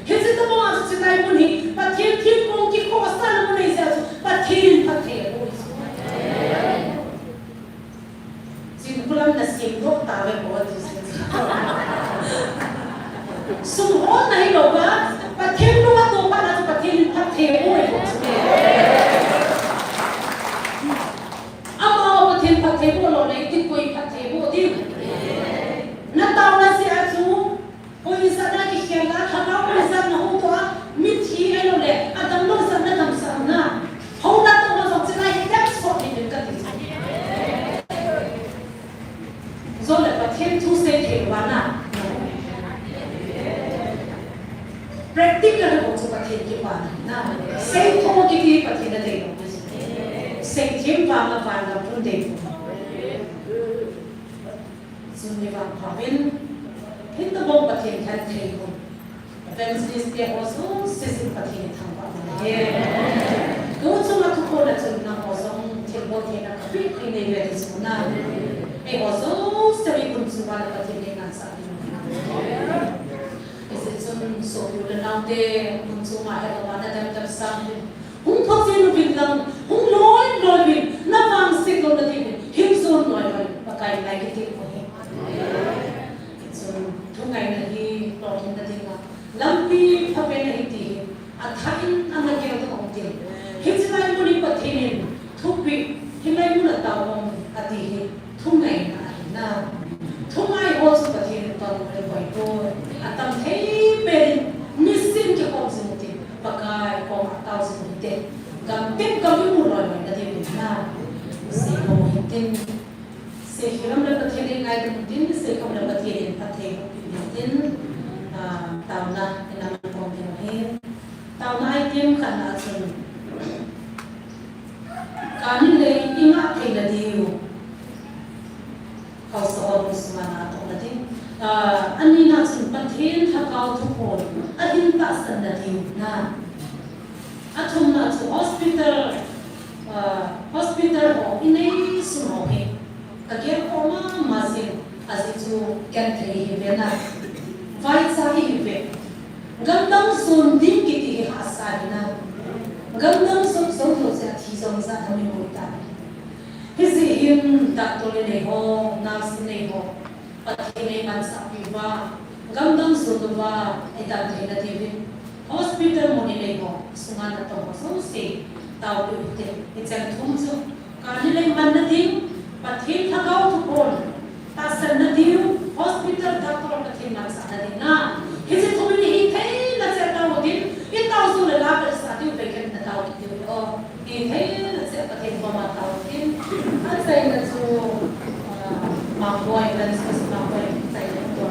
Hiche tobang a chu hiche lai mun hi Pathen thilpong kikhohsahna mun ahi jeh a chu Pathen in phatthei abol chu. Chin kulam na sim doh tave bou ti se. Sum hol na hilou va, Pathen lung a toh pa na chu Pathen in phatthei bol bou chu. Ama Pathen phatthei bol lou le, ti koi phatthei bol ding. Na taona jeh a chu, Koi jat a kikhel a, lhagao koi jat na hung toh a, mithi ahilou le, adang lou jat na damsah na. Hou na toh ho jong chilai hi dep sot hi min kati. Jong le Pathen thu sei thei uva na. Practical ho chu Pathen kipana na. Sei tho kiti Pathen adei lou. Sei them vang a van lam thun dei. Chun ni vang phabin, hin tobang Pathen khen thei hun. Evangelist te ho jouse jin Pathen in thangvah hen. Tu chunga thuphon a chun nangho jong thilbol theina kapi pi nei ve ti chu na. Eiho jouse mi gun chu vale Pathen in ngansah ding. Hijeh chun sopi u le nao te, gun chunga helou a na damdam sang hin. Hung phot jeng uvin lang, hung loi loi uvin, na vangset lou na diuvin, hing jon loi loi, Pakai in ngai kiti u ahi. Chun, thungaina hi, lolhinna dinga, lampi phapen ahi ti hi, athah in ana gel ding aum tin. Hiche lai mun hi Pathen in, thupeh, hilai mun a tao um, ati hi. Thungaina ahi na. Thungai ho chu Pathen in pang le koi poi. Atam thei pen in nisin kikhom jing u tin. Pakai koma tao jing u hite. Gam tep gam imu loi loi na diu hin na. Sei ho hin tin. Sei khilam le Pathen in ngai ding u tin. Sei khom le Pathen in phatthei boh peh ding u tin. Ah, taona in aman kong ding u hin. Taona item khatna chun. Kani lei i ngah thei na diu. Haosa ho bung sunga na toh na ding. Ah, anina chun Pathen lhagao thuphon ahin tahsan na diu na. Athumna chu hospital, ah, hospital ho i nei sung ho hi. Ka gel kho mama jing, ajeh chu genthei ihi ve na. Vaicha ihi ve. Gamdang jon ding kiti hi hahsa ahi na. Gamdang jon, jon lou jeh a thi jong ijat ham i boi ta. Hijeh hin doctor i nei ho, nurse i nei ho. Pathen in eimansah peh uva. Gamdang jon uva, i dam thei na diuvin. Hospital mun i nei ho, sunga na tong ho jouse. Taopeh u hite, hicheng thum chu. Kani lei manna ding, Pathen lhagao thuphon tahsan na diu, hospital doctor Pathen mansah na ding na. Hiche thum hi i hithei na cheh tao u tin, i tao jou le la ka sa diu, Pathen na tao diu o. I hithei na cheh Pathen koma tao u tin. Achaina chu, ah, Mangboi, Francis Mangboi, chaina chu.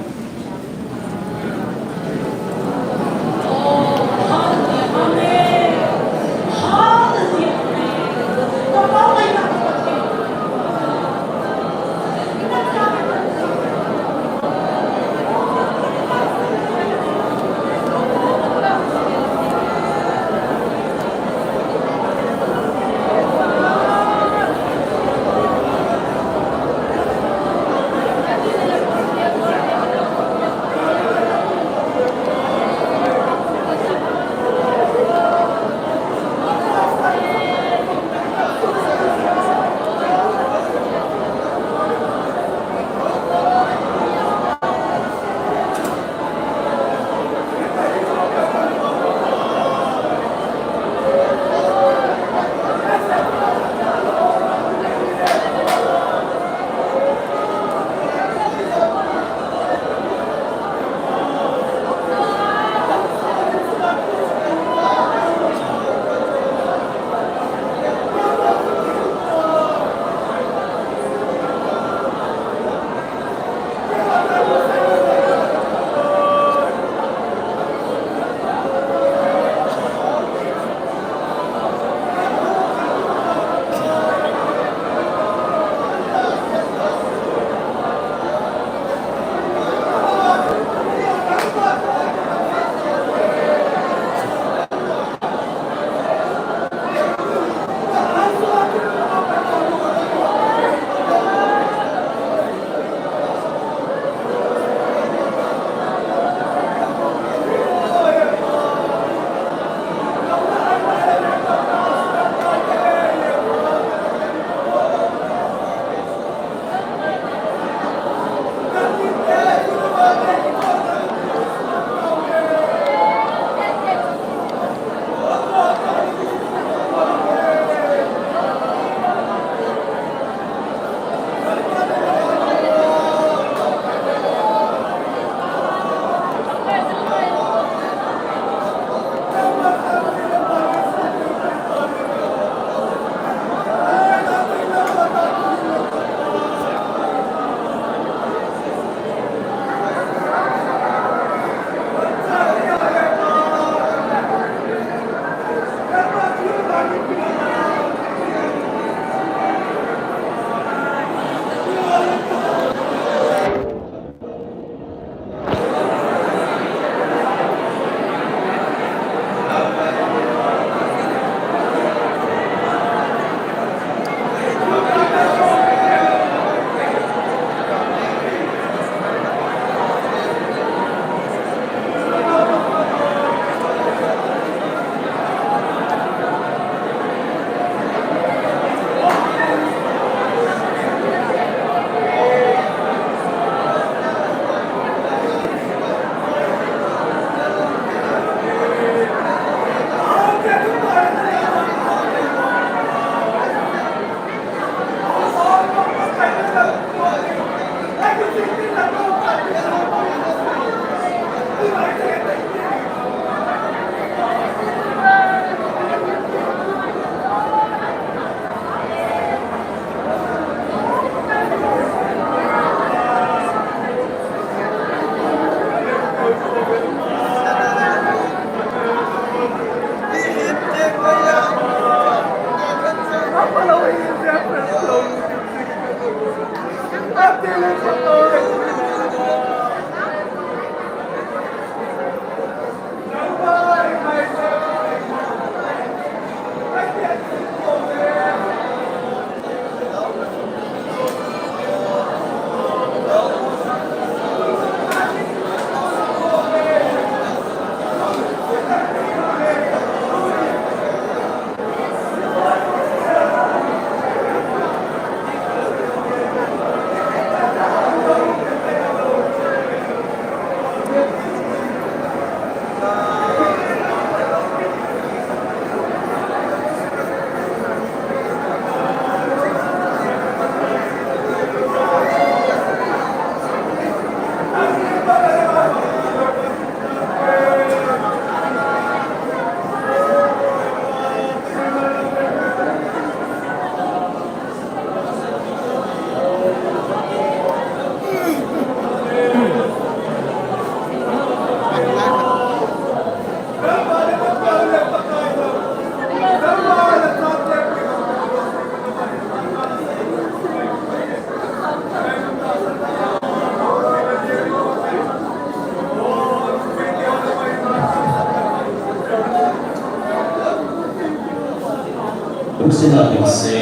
Kusina kin se,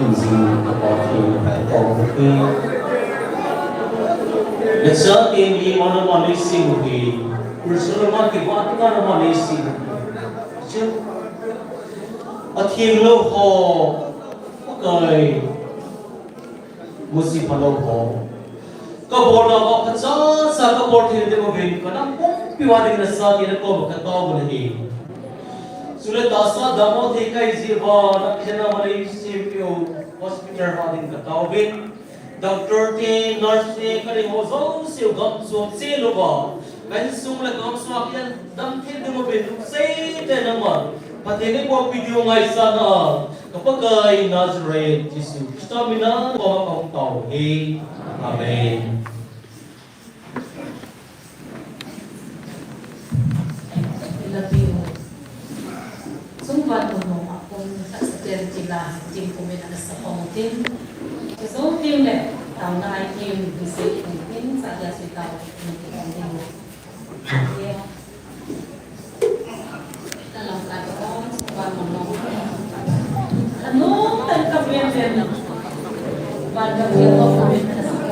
injing kapa ki, kapa ki. Lecha tin i mana mani sing ki, Ursula ma ki ba tu mana mani sing. Che, a thing lo ho, kai. Musi palo ho. Ka bol na ba phacha sa ka bol thei ding uvin, ka nam pumpi uva ding nasa ti na ko ka tao bu na hi. Chule tahsa damo thei kai ji ba na kena ma lei C P O hospital ha ding ka tao uvin. Doctor te, nurse te, ka ding ho jouse u gam chuam che lo ba. Ka insung le ka sung a kian dam thei ding uvin sei te nangma. Pathen in eibolpi diu ngaisang a, ka Pakai Nazareth Jesu Christa mina koma kahung tao uve. Amen. Love you. Sungvan mun nung a kon ka sa tel ti la, tin ko me na sa ko mo tin. Zo tin le, tao na ai tin, bi se tin tin, sa ya sui tao, tin tin tin. Ka lam ka ko, sungvan mun nung. Ka nung tan ka ven ven. Van ka ven ko ka ven ka sa ko.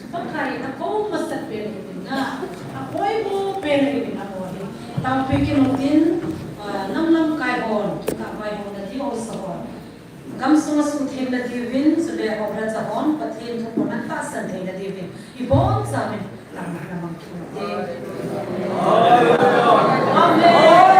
Pakai, akou masat pen ahi uvin na, apoimo pen ahi uvin na ahi. Taopi kimu tin, ah, nam lamkai hon, kikah vai hon, nati o sa hon. Gamsunga suhtheng nadiuvin, chule haosa cha hon, Pathen thu pona tahsan thei nadiuvin. Ibon chauvin, lam lam kimu tin. Amen.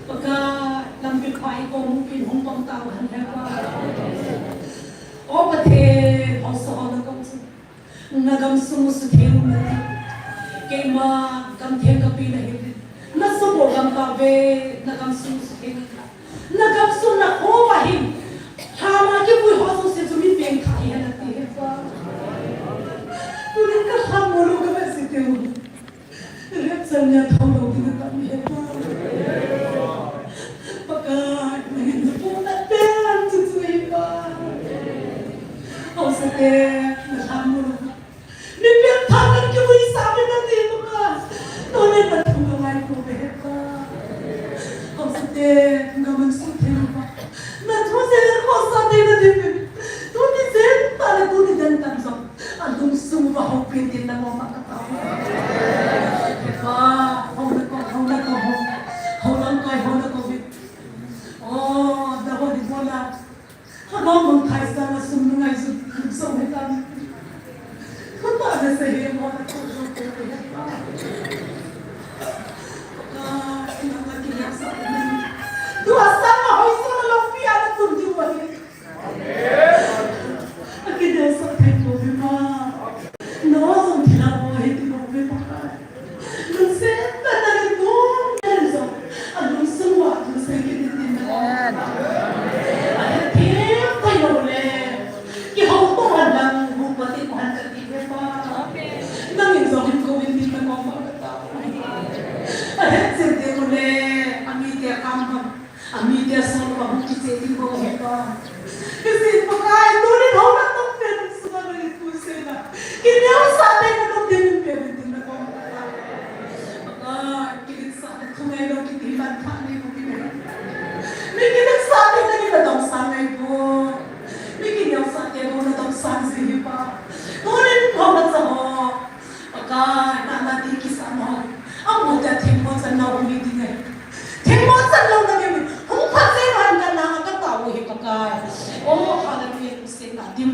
Pakai, lampi pha i kom u pin hung pang tau hen he Pa. O Pathen, haosa ho na kom chu. Na gamsung u sutheng u nati. Keima gamtheng kapi nahiuvin. Na sum bol gam tauve, na gamsung u sutheng u nati. Na gamsung na kho va hin. Lhama kivui ho jouse chu mi pengthah hi hen nati he Pa. Tunin ka lham mo lou ka vetsah teu. Rapture nia thou lou ding atam hi he Pa. Pakai, nangin na puna pen chu chu hi Pa. Haosa te, na lham mo lou. Mi pengthah nang kivui sa mi nati Pa. Tunin na thu ka ngai pouve he Pa. Haosa te, na man su thei Pa. Na thu se na ko sa te na di mi. Tuni jen ta le tuni jen ta jong. A lungsung uva houpi in tin na koma katao. He Pa, hou na ko, hou na ko, hou. Hou lamkai, hou na ko vin. O, da ho di bola. Lhagao mangthai sanga sum na ngai ju, lungsung he ta. Ko pa na se he mo na ko jo ko he Pa. Ka, ina ma ki ya sa na. Tua sanga hoi so na lo pi a na tun di wa he. Akinel sah thei pouve Pa. Nangho jong thilha bol hi ti bouve Pakai. Lungset tah in nangin tun ngen jong. Alungsung uva lungset kit in tin na. Ahethem thei lou le. Kihouto hen lang, hupa ti ko hen kati ve Pa. Nangin jong hin kou in tin na koma katao. Ahet chen te ko le. Amite kam ham. Amite asol uva hung kicheh ding bou ahi Pa. Hiche Pakai, tunin hou na tong pen sunga nangin puisena. Kineosah tei na tong ding in pen in tin na koma katao. Pakai, kilinsah na thu ngai lou kiti hi vantah nei bou kiti. Mi kilinsah tei na ding na dong sang ngai bou. Mi kineosah tei bou na dong sang ji hi Pa. Tunin hou na cha ho. Pakai, nana ti kisa mo. Amo ta themmo chan lou mi ding e. Themmo chan lou na mi. Hung phat jeng hen ka nanga katao hi Pakai. O, hallelujah, lungset tah in.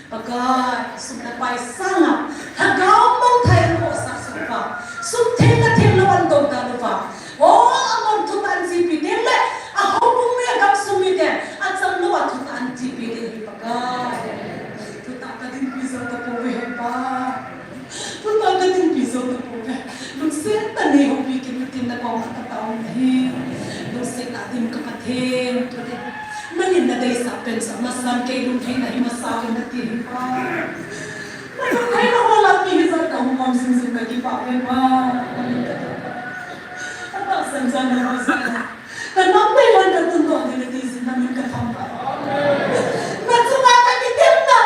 Pakai, sum le pai sanga. Lhagao mangthai in ko sa su Pa. Sum theng na theng lou an dou da lou Pa. O, amon thutah in chepi ding le. Ahoubung mi a gamsung mite. Acham lou a thutah in chepi ding hi Pakai. Thutah ka dinpi jou tapouve Pa. Thutah ka dinpi jou tapouve. Lungset tah in nei houpi kit in tin na koma katao ahi. Lungset tah in ka Pathen, tuni nangin na deisah pen chu masang kei lungtheina hi masa uvin nati hi Pa. Na lungtheina ho lampi hi jong ka hung um jing jing ka kipah ve Pa. Atahsan jong na ho jong. Ka nam nei lan ka tundoh ding nati jin namin ka thangvah. Na chunga ka kitepna.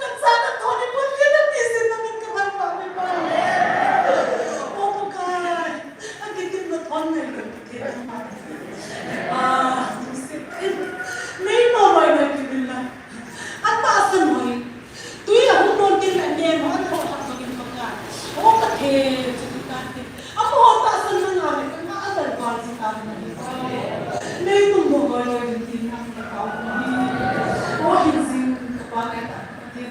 Ka cha ka thon ibon kit nati jin namin ka thangvah ve Pa. O Pakai, akitepna thon ngai lo Pathen nangma. Pa, lungset in. Nei mo loi loi kit in lang. Atahsan hoi. Tui ahung don tin le nem ho, athoh lhah bangin Pakai. O Pathen, chuti tante. Amaho tahsan na nga le, kanga adalval jing ahi. Nei tum bou loi loi ding tin nang na kau ahi. O hin jing ka Pa ngai tah Pathen.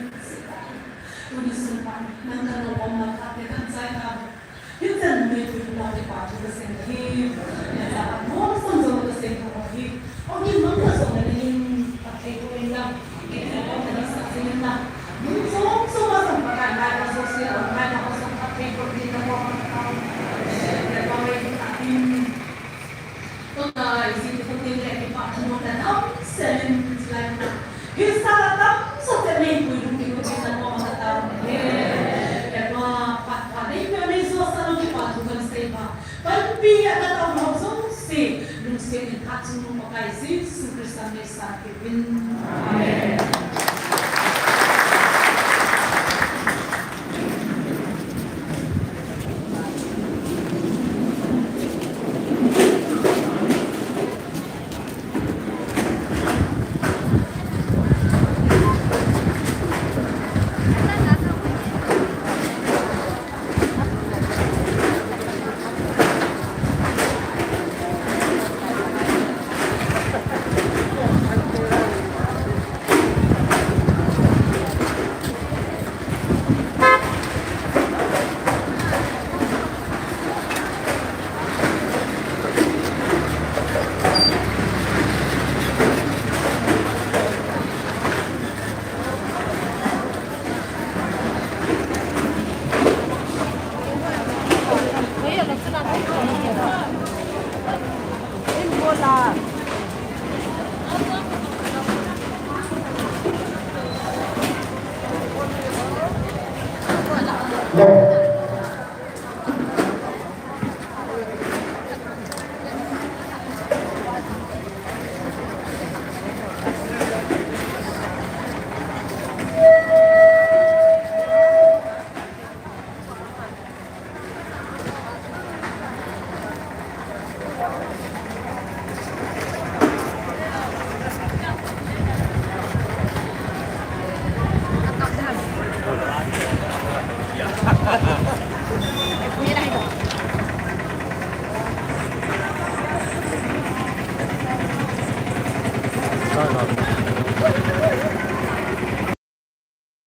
Tuni sung pan, nang ka lou umna khat te kan chai ta. Hichan meipui puma kipathu kasei ahi. Nacha a nomsan jong kasei thou ahi. O, kimang na jong nahin phatthei boh in lang. Kiti ko nahin sah jing in lang. Mun chom chom a jong Pakai ngai pa jouse, ngai pa jouse phatthei boh in lang. Pakai, Pakai, Pakai. Tua hi iti tin le kipathu mun na damsel in chilai mun. Hi sanga tamjo te meipui lungkim u tin na koma katao e. Tua phat pha nei pia nei jo sa lou kipathu kan sei ba. Panpi a katao lou jouse lungset in Pachungnung Pakai Jesu Christa min in. Amen.